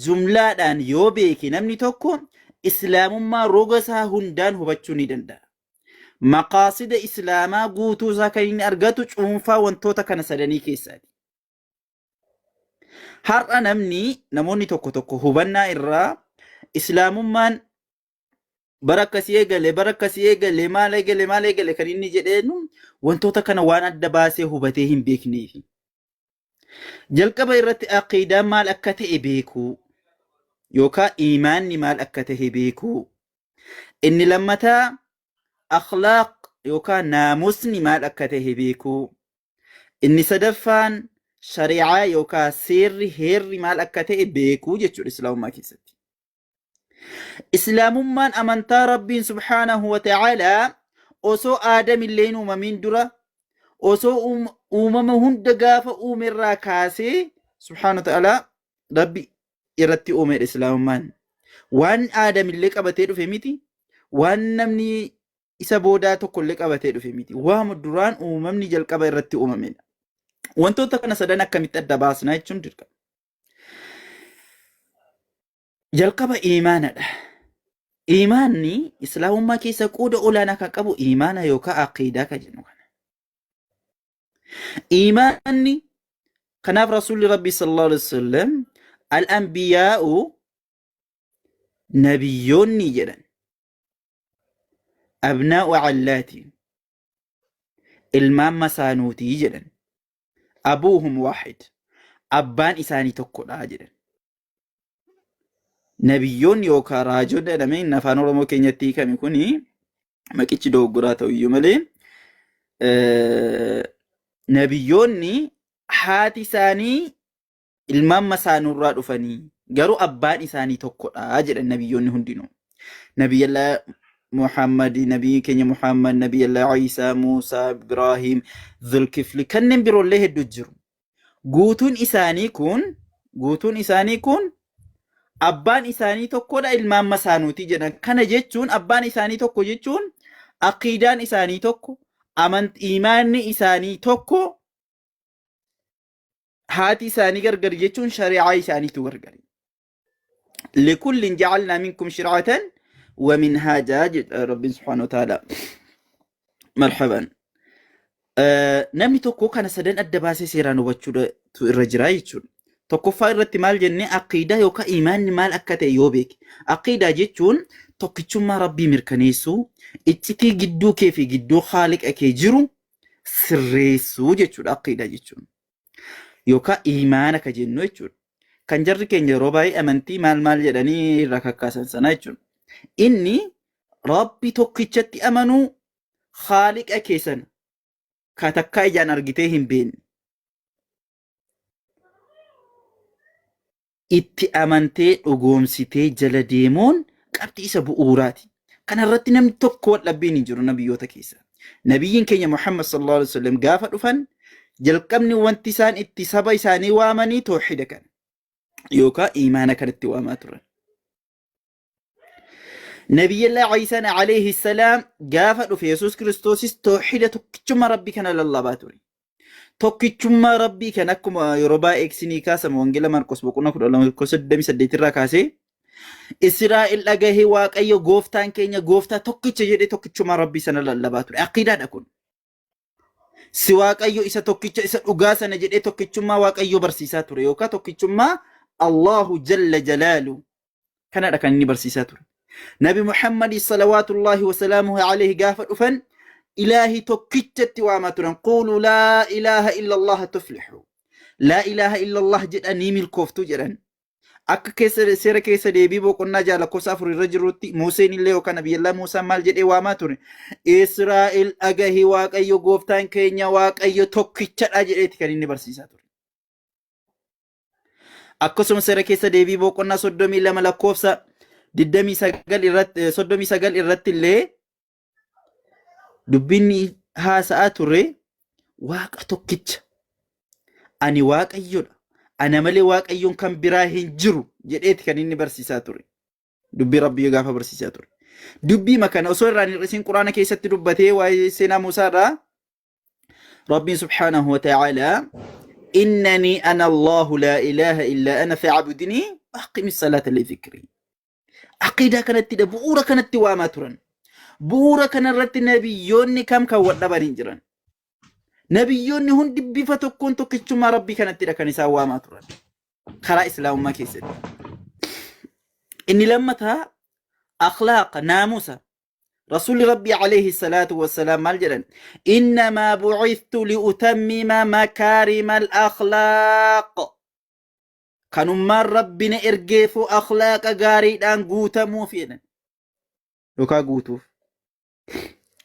jumlaadhaan yoo beeke namni tokko islaamummaa roga isaa hundaan hubachuu ni danda'a. Maqaasida islaamaa guutuu isaa kan inni argatu cuunfaa wantoota kana sadanii keessaati. Har'a namni namoonni tokko tokko hubannaa irraa islaamummaan bara akkasii eegale bara akkasii eegale maal eegale maal eegale kan inni jedheenu wantoota kana waan adda baasee hubatee hin beekneefi. Jalqaba irratti aqiidaan maal akka ta'e beekuu yookaan iimaanni maal akka ta'e beekuu. Inni lammataa akhlaaq yookaan naamusni maal akka ta'e beekuu. Inni sadaffaan shari'aa yookaan seerri heerri maal akka ta'e beekuu jechuudha islaamummaa keessatti. Islaamummaan amantaa Rabbiin subhaanahu wa ta'aalaa osoo Aadam illee hin uumamiin dura osoo uumama hunda gaafa uumerraa kaasee subhaanahu wa ta'aalaa Rabbi irratti uumedha islaamummaan. Waan Aadam illee qabatee dhufe miti, waan namni isa boodaa tokko illee qabatee dhufe miti. Waama duraan uumamni jalqaba irratti uumamedha. Wantoota kana sadan akkamitti adda baasna jechuun dirqama. Jalqaba iimaanadha. Iimaanni islaamummaa keessa qooda olaanaa kan qabu iimaana yookaan aqiidaa kan jennu kana. Iimaanni kanaaf rasuulli rabbii sallallahu alaihi wasallam al-anbiyaa'u nabiyyoonni jedhan abnaa'u allaati ilmaan masaanuutii jedhan abuuhum waahid abbaan isaanii tokkodha jedhan. Nabiyyoonni yookaan raajonni jedhamee inni afaan Oromoo keenyatti hiikame kuni maqichi dogoggoraa ta'u iyyuu malee nabiyyoonni haati isaanii ilmaan masaanuurraa dhufanii garuu abbaan isaanii tokkodha jedhan nabiyyoonni hundinuu. Nabiyyallaa Muhammad, nabiyyi keenya Muhammad, nabiyyallaa Iisaa, Muusaa, Ibraahim, Zulkifli kanneen biroollee hedduu jiru. Guutuun isaanii kun guutuun isaanii kun abbaan isaanii tokkodha ilmaan masaanuuti jedhan. Kana jechuun abbaan isaanii tokko jechuun aqiidaan isaanii tokko, amant imaanni isaanii tokko, haati isaanii gargar jechuun shari'aa isaaniitu gargari. Likullin ja'alnaa minkum shir'atan wa minhaajaa jedha Rabbiin subhaanahu wa ta'ala. Marhaban. Namni tokko kana sadan adda baasee seeraan hubachuutu irra jira jechuudha. Tokkoffaa irratti maal jennee aqiidaa yookaan imaanni maal akka ta'e yoo beeke. Aqiidaa jechuun tokkichummaa Rabbii mirkaneessuu, iccitii gidduu kee fi gidduu haaliqa kee jiru sirreessuu jechuudha aqiidaa jechuun. Yookaan imaana ka jennu jechuudha. Kan jarri keenya yeroo baay'ee amantii maal maal jedhanii irraa kakkaasan sana jechuudha. Inni Rabbi tokkichatti amanuu haaliqa kee sana ka takkaa ijaan argitee hin beekne itti amantee dhugoomsitee jala deemuun qabxii isa bu'uuraati. Kana irratti namni tokko wal dhabbiin hin jiru nabiyyoota keessa. Nabiyyiin keenya Muhammad sallallahu alaihi wasallam gaafa dhufan jalqabni wanti isaan itti saba isaanii waamanii toohida kana yookaan imaana kanatti waamaa turan. Nabiyyallaa Iisaan alayhi salaam gaafa dhufe Yesuus Kiristoosis toohida tokkichummaa Rabbii kana lallabaa ture. Tokkichummaa Rabbii kan akkuma yeroo baay'ee isinii kaasama Wangeela Maarqos boqonnaa 12 lakkoofsa 28 irraa kaasee Israa'el dhagahee Waaqayyo gooftaan keenya gooftaa tokkicha jedhee tokkichummaa Rabbii sana lallabaa ture. Aqiidaadha kun. Si Waaqayyo isa tokkicha isa dhugaa sana jedhee tokkichummaa Waaqayyo barsiisaa ture yookaan tokkichummaa Allahu jalla jalaalu kanadha kan inni barsiisaa ture. Nabi Muhammad salawaatullahi wasalaamuhu alayhi gaafa dhufan ilaahi tokkichatti waamaa turan. Quulu laa ilaaha illallah tuflihu. Laa ilaaha illallah jedhanii milkooftu jedhan. Akka keessa seera keessa deebii boqonnaa 6 lakkoofsa 4 irra jirutti Museen illee yookaan Nabiyyallaa Muusaan maal jedhee waamaa ture? Israa'el dhagahi Waaqayyo gooftaan keenya Waaqayyo tokkichadha jedheeti kan inni barsiisaa ture. Akkasuma seera keessa deebii boqonnaa 32 lakkoofsa 29 irratti 39 irratti illee Dubbiin haasa'aa turre waaqa tokkicha. Ani waaqayyodha. Ana malee waaqayyoon kan biraa hin jiru jedheeti kan inni barsiisaa ture. Dubbii Rabbii gaafa barsiisaa ture. Dubbii makana osoo irraa hin hir'isin Quraana keessatti dubbatee waa'ee seenaa Muusaa irraa Rabbiin subhaanahu wa ta'ala innanii ana Allahu laa ilaaha illaa ana fa'abudinii aqimi salaata li dhikrii. Aqiidaa kanattidha bu'uura kanatti waamaa turan. Bu'uura kanarratti nabiyyoonni kam kan wal dhaban hin jiran. Nabiyyoonni hundi bifa tokkoon tokkichummaa Rabbii kanattidha kan isaan waamaa turan. Karaa Islaamummaa keessatti. Inni lammataa akhlaaqa naamusa. Rasuulli Rabbii alayhi salaatu wassalaam maal jedhan? Innamaa bu'ithtu li'utammima makaarima al-akhlaaq. Kanummaan Rabbi na ergeefuu akhlaaqa gaariidhaan guutamuuf jedhan. Yookaan guutuuf.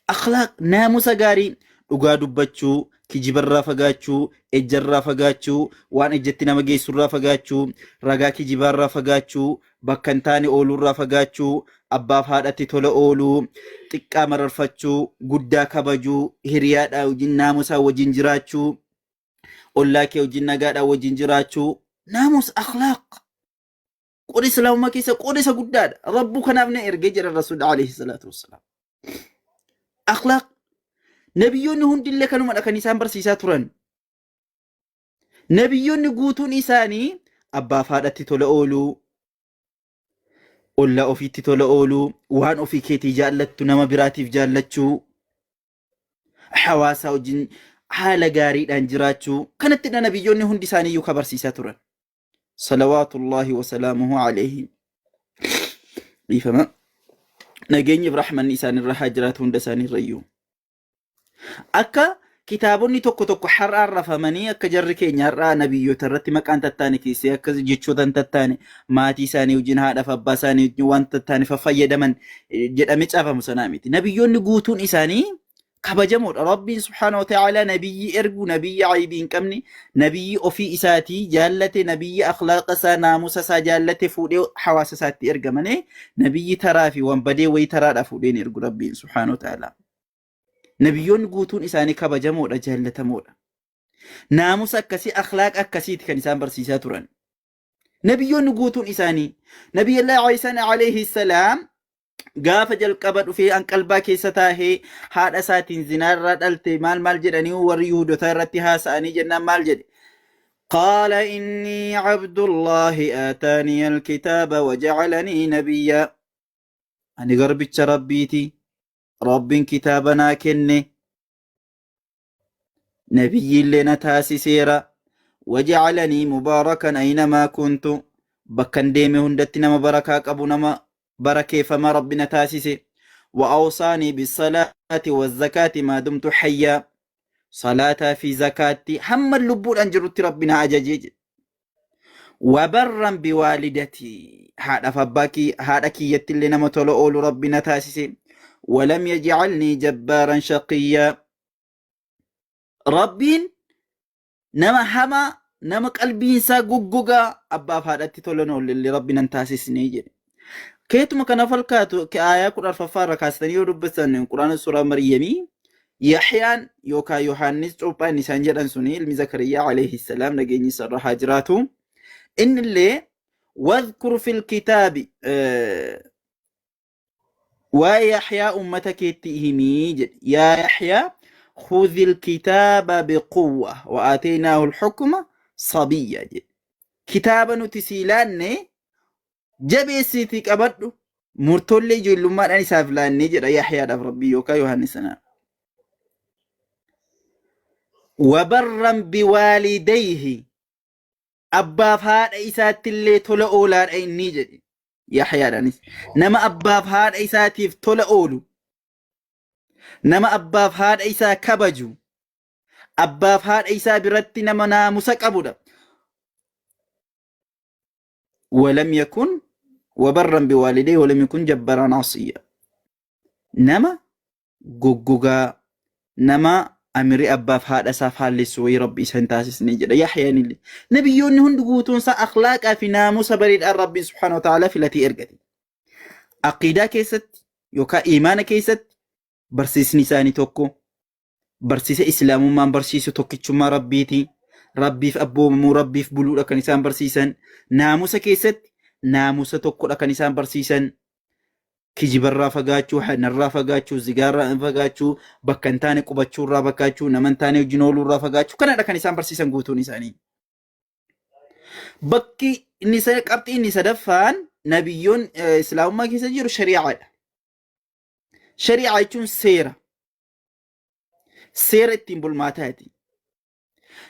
Akhlaaq naamusa gaarii dhugaa dubbachuu, kijibarraa fagaachuu, ejjarraa fagaachuu, waan ejjatti nama geessurraa fagaachuu, ragaa kijibaarraa fagaachuu, bakka hin taane ooluurraa fagaachuu, abbaaf haadhatti tola ooluu, xiqqaa mararfachuu, guddaa kabajuu, hiriyaadhaa wajjin naamusaa wajjin jiraachuu, ollaa kee wajjin nagaadhaa wajjin jiraachuu, naamusa akhlaaq. Qooda islaamummaa keessa qooda isa guddaadha. Rabbuu kanaaf na ergee jedha Rasuulli alayhi salaatu wassalaam. Akhlaaq nabiyyoonni hundillee kanumadha kan isaan barsiisaa turan. Nabiyyoonni guutuun isaanii abbaaf haadhatti tola ooluu, ollaa ofiitti tola ooluu, waan ofii keetii jaallattu nama biraatiif jaallachuu, hawaasaa wajjin haala gaariidhaan jiraachuu kanattidha nabiyyoonni hundi isaaniiyyuu ka barsiisaa turan. Salawaatullaahi wasalaamuhu alayhi. Dhiifama. Nageenyi fi rahmanni isaanirra haa jiraatu hunda isaaniirrayyuu. Akka kitaabonni tokko tokko har'aan rafamanii akka jarri keenya har'aa nabiyyoota irratti maqaan tattaane keessee akka jechoota hin tattaane maatii isaanii wajjin haadhaaf abbaa isaanii wajjin waan tattaane fayyadaman jedhamee caafamu sanaa miti. Nabiyyoonni guutuun isaanii kabajamoodha. Rabbiin subhaanahu wa ta'aalaa nabiyyi ergu nabiyyi aybii hin qabne nabiyyi ofii isaatii jaallate nabiyyi akhlaaqa isaa naamusa isaa jaallate fuudhee hawaasa isaatti erga malee nabiyyi taraa fi wanbadee wayii taraadhaa fuudhee hin ergu Rabbiin subhaanahu wa ta'aalaa. Nabiyyoonni guutuun isaanii kabajamoodha jaallatamoodha. Naamusa akkasii akhlaaqa akkasiiti kan isaan barsiisaa turan. Nabiyyoonni guutuun isaanii Nabiyyallaa Iisaan alayhi salaam gaafa jalqaba dhufee anqalbaa keessa taahee haadha isaatiin zinaarraa dhalte maal maal jedhanii warri Yihuudotaa irratti haasa'anii jennaan maal jedhe? Qaala innii cabdullaahi aataanii alkitaaba wajacalanii nabiyyaa. Ani garbicha Rabbiiti. Rabbiin kitaaba naa kenne. Nabiyyiillee na taasiseera. Wajacalanii mubaarakan aynamaa kuntu. Bakkan deeme hundatti nama barakaa qabu nama barakeeffamaa Rabbi na taasise. Wa awsaanii bisalaati wazakaati maa dumtu hayyaa. Salaataa fi zakaatti hamma lubbuudhaan jirutti Rabbi na ajajee jedhe. Wabarran biwaalidatii haadhaaf abbaa haadha kiyyatti illee nama tola oolu Rabbi na taasise. Walam yajcalnii jabbaaran shaqiyyaa. Rabbiin nama hamaa nama qalbiin isaa goggogaa abbaaf haadhatti tola hin oolle illee Rabbi nan taasisne jedhe. Keetuma kana falkaatu aayaa 14ffaa irra kaastanii yoo dubbisan Quraana suuraa Maryamii Yahyaan yookaan Yohaannis cuuphaa inni isaan jedhan suni ilmi Zakariyaa alayhi salaam nageenyi isarra haa jiraatu. Inni illee wadhkur fil kitaabi Waa'ee Yaxyaa ummata keetti himii jedhe. Yaa Yaxyaa khudhil kitaaba biquwwa wa aataynaahu al-hukma sabiyya jedhe. Kitaaba nuti sii laanne jabeessiitii qabadhu murtoollee ijoollummaadhaan isaaf laannee jedha Yaxyaadhaaf Rabbii yookaan Yohaannis sanaa. Wabarran biwaalidayhi abbaaf haadha isaattillee tola oolaadha inni jedhe. Yaxyaadhaanis nama abbaaf haadha isaatiif tola oolu, nama abbaaf haadha isaa kabaju, abbaaf haadha isaa biratti nama naamusa qabudha. Walam yakun wabarran biwaalidee walam yakun jabbaraan asiyya. Nama goggogaa nama amirii abbaaf haadha isaa faallessu wayii rabbi isa hin taasisne jedha Yahyaan illee. Nabiyyoonni hundi guutuun isaa akhlaaqaa fi naamusa bareedhaan rabbiin subhaanahu wa ta'ala filatee ergate. Aqiidaa keessatti yookaan imaana keessatti barsiisni isaanii tokko barsiisa islaamummaan barsiisu tokkichummaa rabbiiti. Rabbiif abboomamuu rabbiif buluudha kan isaan barsiisan. Naamusa keessatti naamusa tokkodha kan isaan barsiisan. Kijibarraa fagaachuu, hanarraa fagaachuu, zigaarraa fagaachuu, bakka hin taane qubachuurraa fagaachuu, nama hin taane wajjin ooluurraa fagaachuu kanadha kan isaan barsiisan guutuun isaanii. Bakki inni qabxii inni sadaffaan nabiyyoon islaamummaa keessa jiru shari'aadha. Shari'aa jechuun seera. Seera ittiin bulmaataati.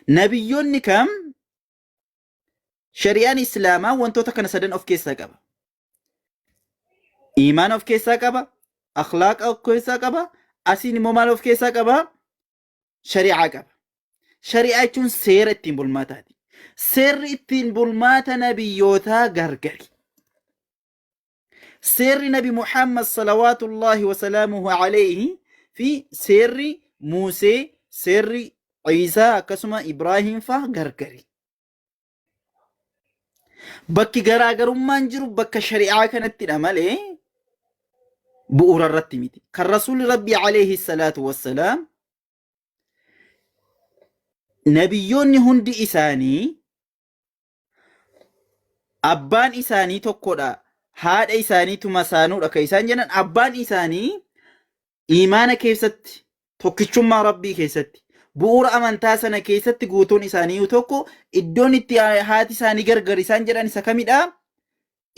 Nabiyyoonni kam Shari'aan Islaamaa wantoota kana sadan of keessaa qaba. Iimaana of keessaa qaba, akhlaaqa of keessaa qaba, asiin immoo maal of keessaa qaba? Shari'aa qaba. Shari'aa jechuun seera ittiin bulmaataati. Seerri ittiin bulmaata nabiyyootaa gargari. Seerri Nabi Muhammad salawaatullaahi wasalaamuhu alayhi fi seerri Muusee, seerri Iisaa akkasuma Ibraahiim faa gargari. Bakki garaagarummaan jiru bakka shari'aa kanattidha malee bu'uura irratti miti. Kan Rasuulli Rabbii alayhi salaatu wassalaam nabiyyoonni hundi isaanii abbaan isaanii tokkodha, haadha isaaniitu masaanuudha kan isaan jedhan abbaan isaanii iimaana keessatti tokkichummaa Rabbii keessatti bu'uura amantaa sana keessatti guutuun isaanii tokko. Iddoon itti haati isaanii gargar isaan jedhan isa kamidha?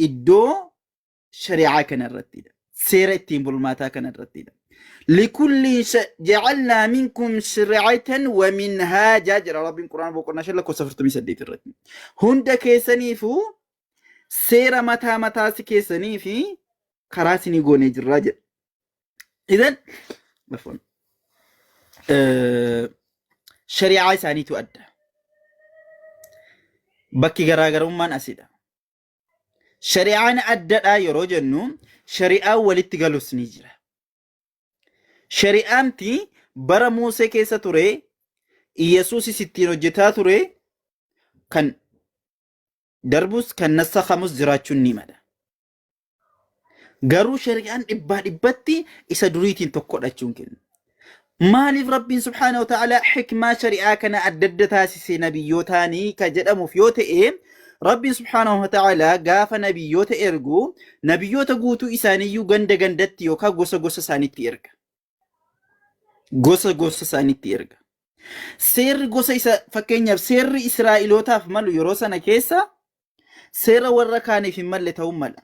Iddoo shari'aa kana irrattidha. Seera ittiin bulmaataa kana irrattidha. Likulli ja'alnaa minkum shir'atan wa minhaajaa jedha Rabbiin Qur'aana boqonnaa 5 lakkoofsa 48 irratti. Hunda keessaniifuu seera mataa mataa si keessanii fi karaa isinii goonee jirraa jedha. Idan afwan shari'aa isaaniitu adda. Bakki garaagarummaan asidha. Shari'aan addadha yeroo jennu shari'aan walitti galus ni jira. Shari'aamti bara Muusee keessa ture, Iyyasuusis ittiin hojjetaa ture kan darbus kan nassakamus jiraachuun ni mala. Garuu shari'aan dhibbaa dhibbatti isa duriitiin tokkodha jechuun kenna. Maaliif Rabbiin subhaanahu wa ta'ala hikmaa shari'aa kana adda adda taasise nabiyyootaanii ka jedhamuuf yoo ta'e, Rabbiin subhaanahu wa ta'ala gaafa nabiyyoota ergu nabiyyoota guutuu isaaniiyyuu ganda gandatti yookaan gosa gosa isaaniitti erga. Gosa gosa isaaniitti erga. Seerri gosa isa fakkeenyaaf seerri Israa'ilootaaf malu yeroo sana keessa seera warra kaaniif hin malle ta'uu mala.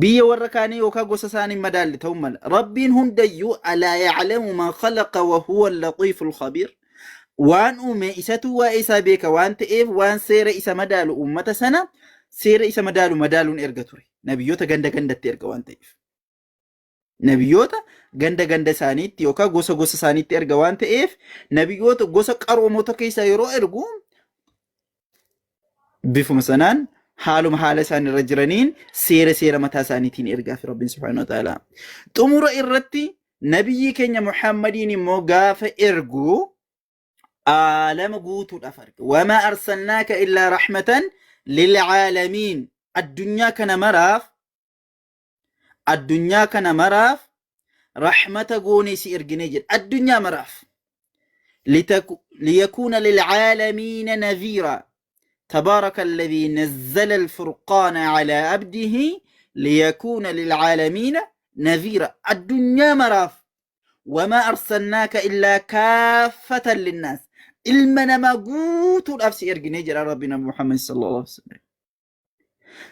Biyya warra kaanii yookaan gosa isaanii hin madaalle ta'uu mala. Rabbiin hundayyuu alaa ya'lamu man khalaqa wa huwa al-latiiful khabiir. Waan uume isatu waa'ee isaa beeka waan ta'eef waan seera isa madaalu uummata sana seera isa madaalu madaaluun erga ture. Nabiyyoota ganda gandatti erga waan ta'eef. Nabiyyoota ganda ganda isaaniitti yookaan gosa gosa isaaniitti erga waan ta'eef nabiyyoota gosa qaroomota keessaa yeroo ergu bifuma sanaan haaluma haala isaan irra jiraniin seera seera mataa isaaniitiin ergaa fi Rabbiin subhaanahu wa ta'ala. Xumura irratti nabiyyii keenya Muhammadiin immoo gaafa ergu aalama guutuudhaaf erge. Wamaa arsalnaaka illaa rahmatan lilcaalamiin. Addunyaa kana maraaf addunyaa kana maraaf rahmata goonee si erginee jedha addunyaa maraaf. Liyakuuna lilcaalamiina nadhiira. تبارك الذي نزل الفرقان على عبده ليكون للعالمين نذيرا. الدنيا مراف وما أرسلناك إلا كافة للناس. ilma namaa guutuudhaaf si erginee jedha Rabbi Nabi Muhammad sallallahu alaihi wasallam.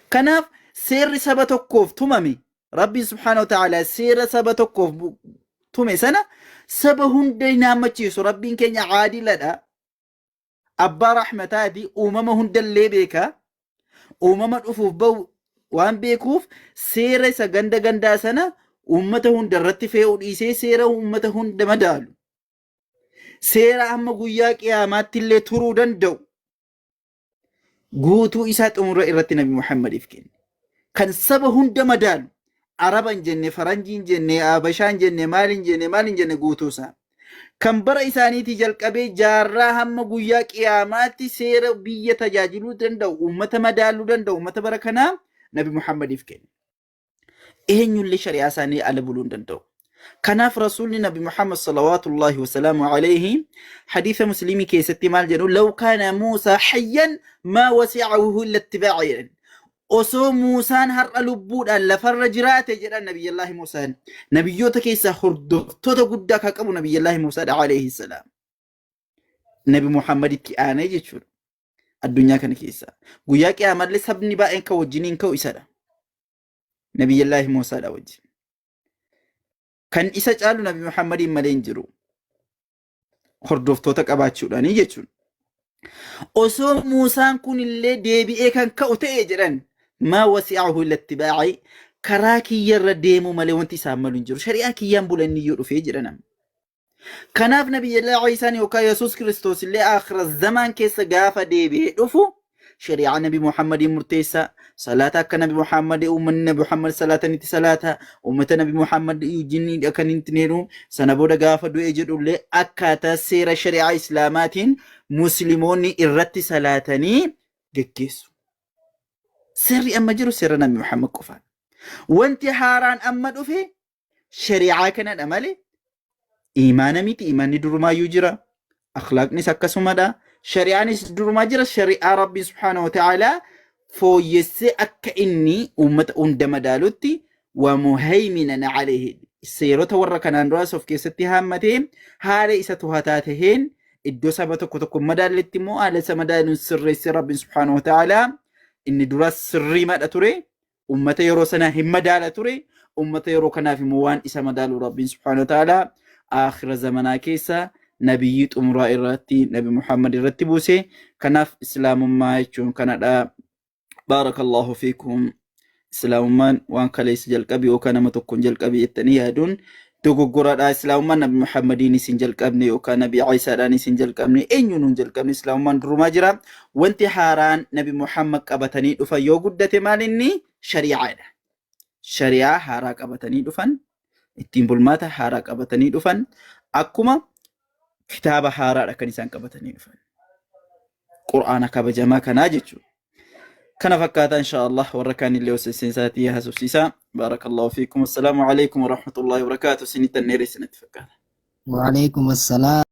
Kanaaf seerri saba tokkoof tumame Rabbiin subhaanahu wa ta'ala seera saba tokkoof tume sana saba hunda hin haammachiisu. Rabbiin keenya caadiladha. Abbaa rahmataati, uumama hundallee beeka. Uumama dhufuuf bahu waan beekuuf seera isa ganda gandaa sana uummata hunda irratti fe'uu dhiisee seera uummata hunda madaalu. Seera hamma guyyaa qiyaamaatti illee turuu danda'u guutuu isaa xumura irratti Nabi Muhammadiif kenne. Kan saba hunda madaalu Araba hin jenne, Faranjii hin jenne, Abashaa hin jenne, maal hin jenne, maal hin jenne guutuu isaa. Kan bara isaaniitii jalqabee jaarraa hamma guyyaa qiyaamaatti seera biyya tajaajiluu danda'u, uummata madaaluu danda'u, uummata bara kanaa Nabi Muhammadiif kenne. Eenyullee shari'aa isaanii ala buluu hin danda'u. Kanaaf Rasuulli Nabi Muhammad salawaatullaahi wasalaamu alayhi hadiisa Muslimii keessatti maal jedhu? Law kaana Muusaa hayyan maa wasi'ahu illa ittibaa'a jedhan. Osoo Muusaan har'a lubbuudhaan lafarra jiraate jedhan Nabiyyallaahi Muusaan. Nabiyyoota keessaa hordoftoota guddaa kan qabu Nabiyyallaahi Muusaadha alayhi salaam. Nabi Muhammaditti aanee jechuudha. Addunyaa kana keessaa. Guyyaa qiyaamallee sabni baay'een kan wajjiniin ka'u isadha. Nabiyyallaahi Muusaadha wajjin. Kan isa caalu Nabi Muhammadiin malee hin jiru. Hordoftoota qabaachuudhaanii jechuudha. Osoo Muusaan kun illee deebi'ee kan ka'u ta'e jedhan maa wasi'ahu illa ittibaa'i karaa kiyyarra deemuu malee wanti isaan malu hin jiru. Shari'aa kiyyaan bula inni yoo dhufee jedhan amma. Kanaaf Nabiyyallaa Iisaan yookaan Yesuus Kiristoos illee aakhira zamaan keessa gaafa deebi'ee dhufu shari'aa Nabi Muhammadiin murteessa. Salaata akka Nabi Muhammad uummanni Nabi Muhammad salaatanitti salaata. Uummata Nabi Muhammad wajjin kan hin jedhu. Sana booda gaafa du'e jedhullee akkaataa seera shari'aa Islaamaatiin Musliimoonni irratti salaatanii geggeessu. Seerri amma jiru seera Nabi Muhammad qofaadha. Wanti haaraan amma dhufe shari'aa kanadha malee imaana miti. Imaanni durumaayyuu jira. Akhlaaqnis akkasumadha. Shari'aanis durumaa jira. Shari'aa Rabbii subhaanahu wa ta'aalaa fooyyessee akka inni uummata hunda madaalutti wa muhayminan alayhi seerota warra kanaan duraas of keessatti haammatee haala isa to'ataa taheen iddoo saba tokko tokko madaalletti immoo haala isa madaaluun sirreessee Rabbiin subhaanahu wa ta'aalaa inni dura sirriimadha ture. Ummata yeroo sana hin madaala ture. Ummata yeroo kanaaf immoo waan isa madaalu Rabbiin subhaanahu wa ta'aalaa aakhira zamanaa keessa nabiyyii xumuraa irratti Nabi Muhammad irratti buuse. Kanaaf islaamummaa jechuun kanadha. Baarakallahu fiikum. Islaamummaan waan kaleessa jalqabe yookaan nama tokkoon jalqabe jettanii yaaduun dogoggoradha. Islaamummaan Nabi Muhammadiin isin jalqabne yookaan Nabi Iisaadhaan isin jalqabne eenyuun hin jalqabne Islaamummaan durumaa jira. Wanti haaraan Nabi Muhammad qabatanii dhufan yoo guddate maal inni shari'aadha. Shari'aa haaraa qabatanii dhufan ittiin bulmaata haaraa qabatanii dhufan akkuma kitaaba haaraadha kan isaan qabatanii dhufan. Qur'aana kabajamaa kanaa jechuudha. Kana fakkaata insha Allah warra kaanillee osoo isaatii haasofsiisaa. Baarakallahu fiikum. Assalaamu alaikum warahmatullahi wabarakaatu. Isinittan dheeresse natti fakkaata. Waalaikum assalaam.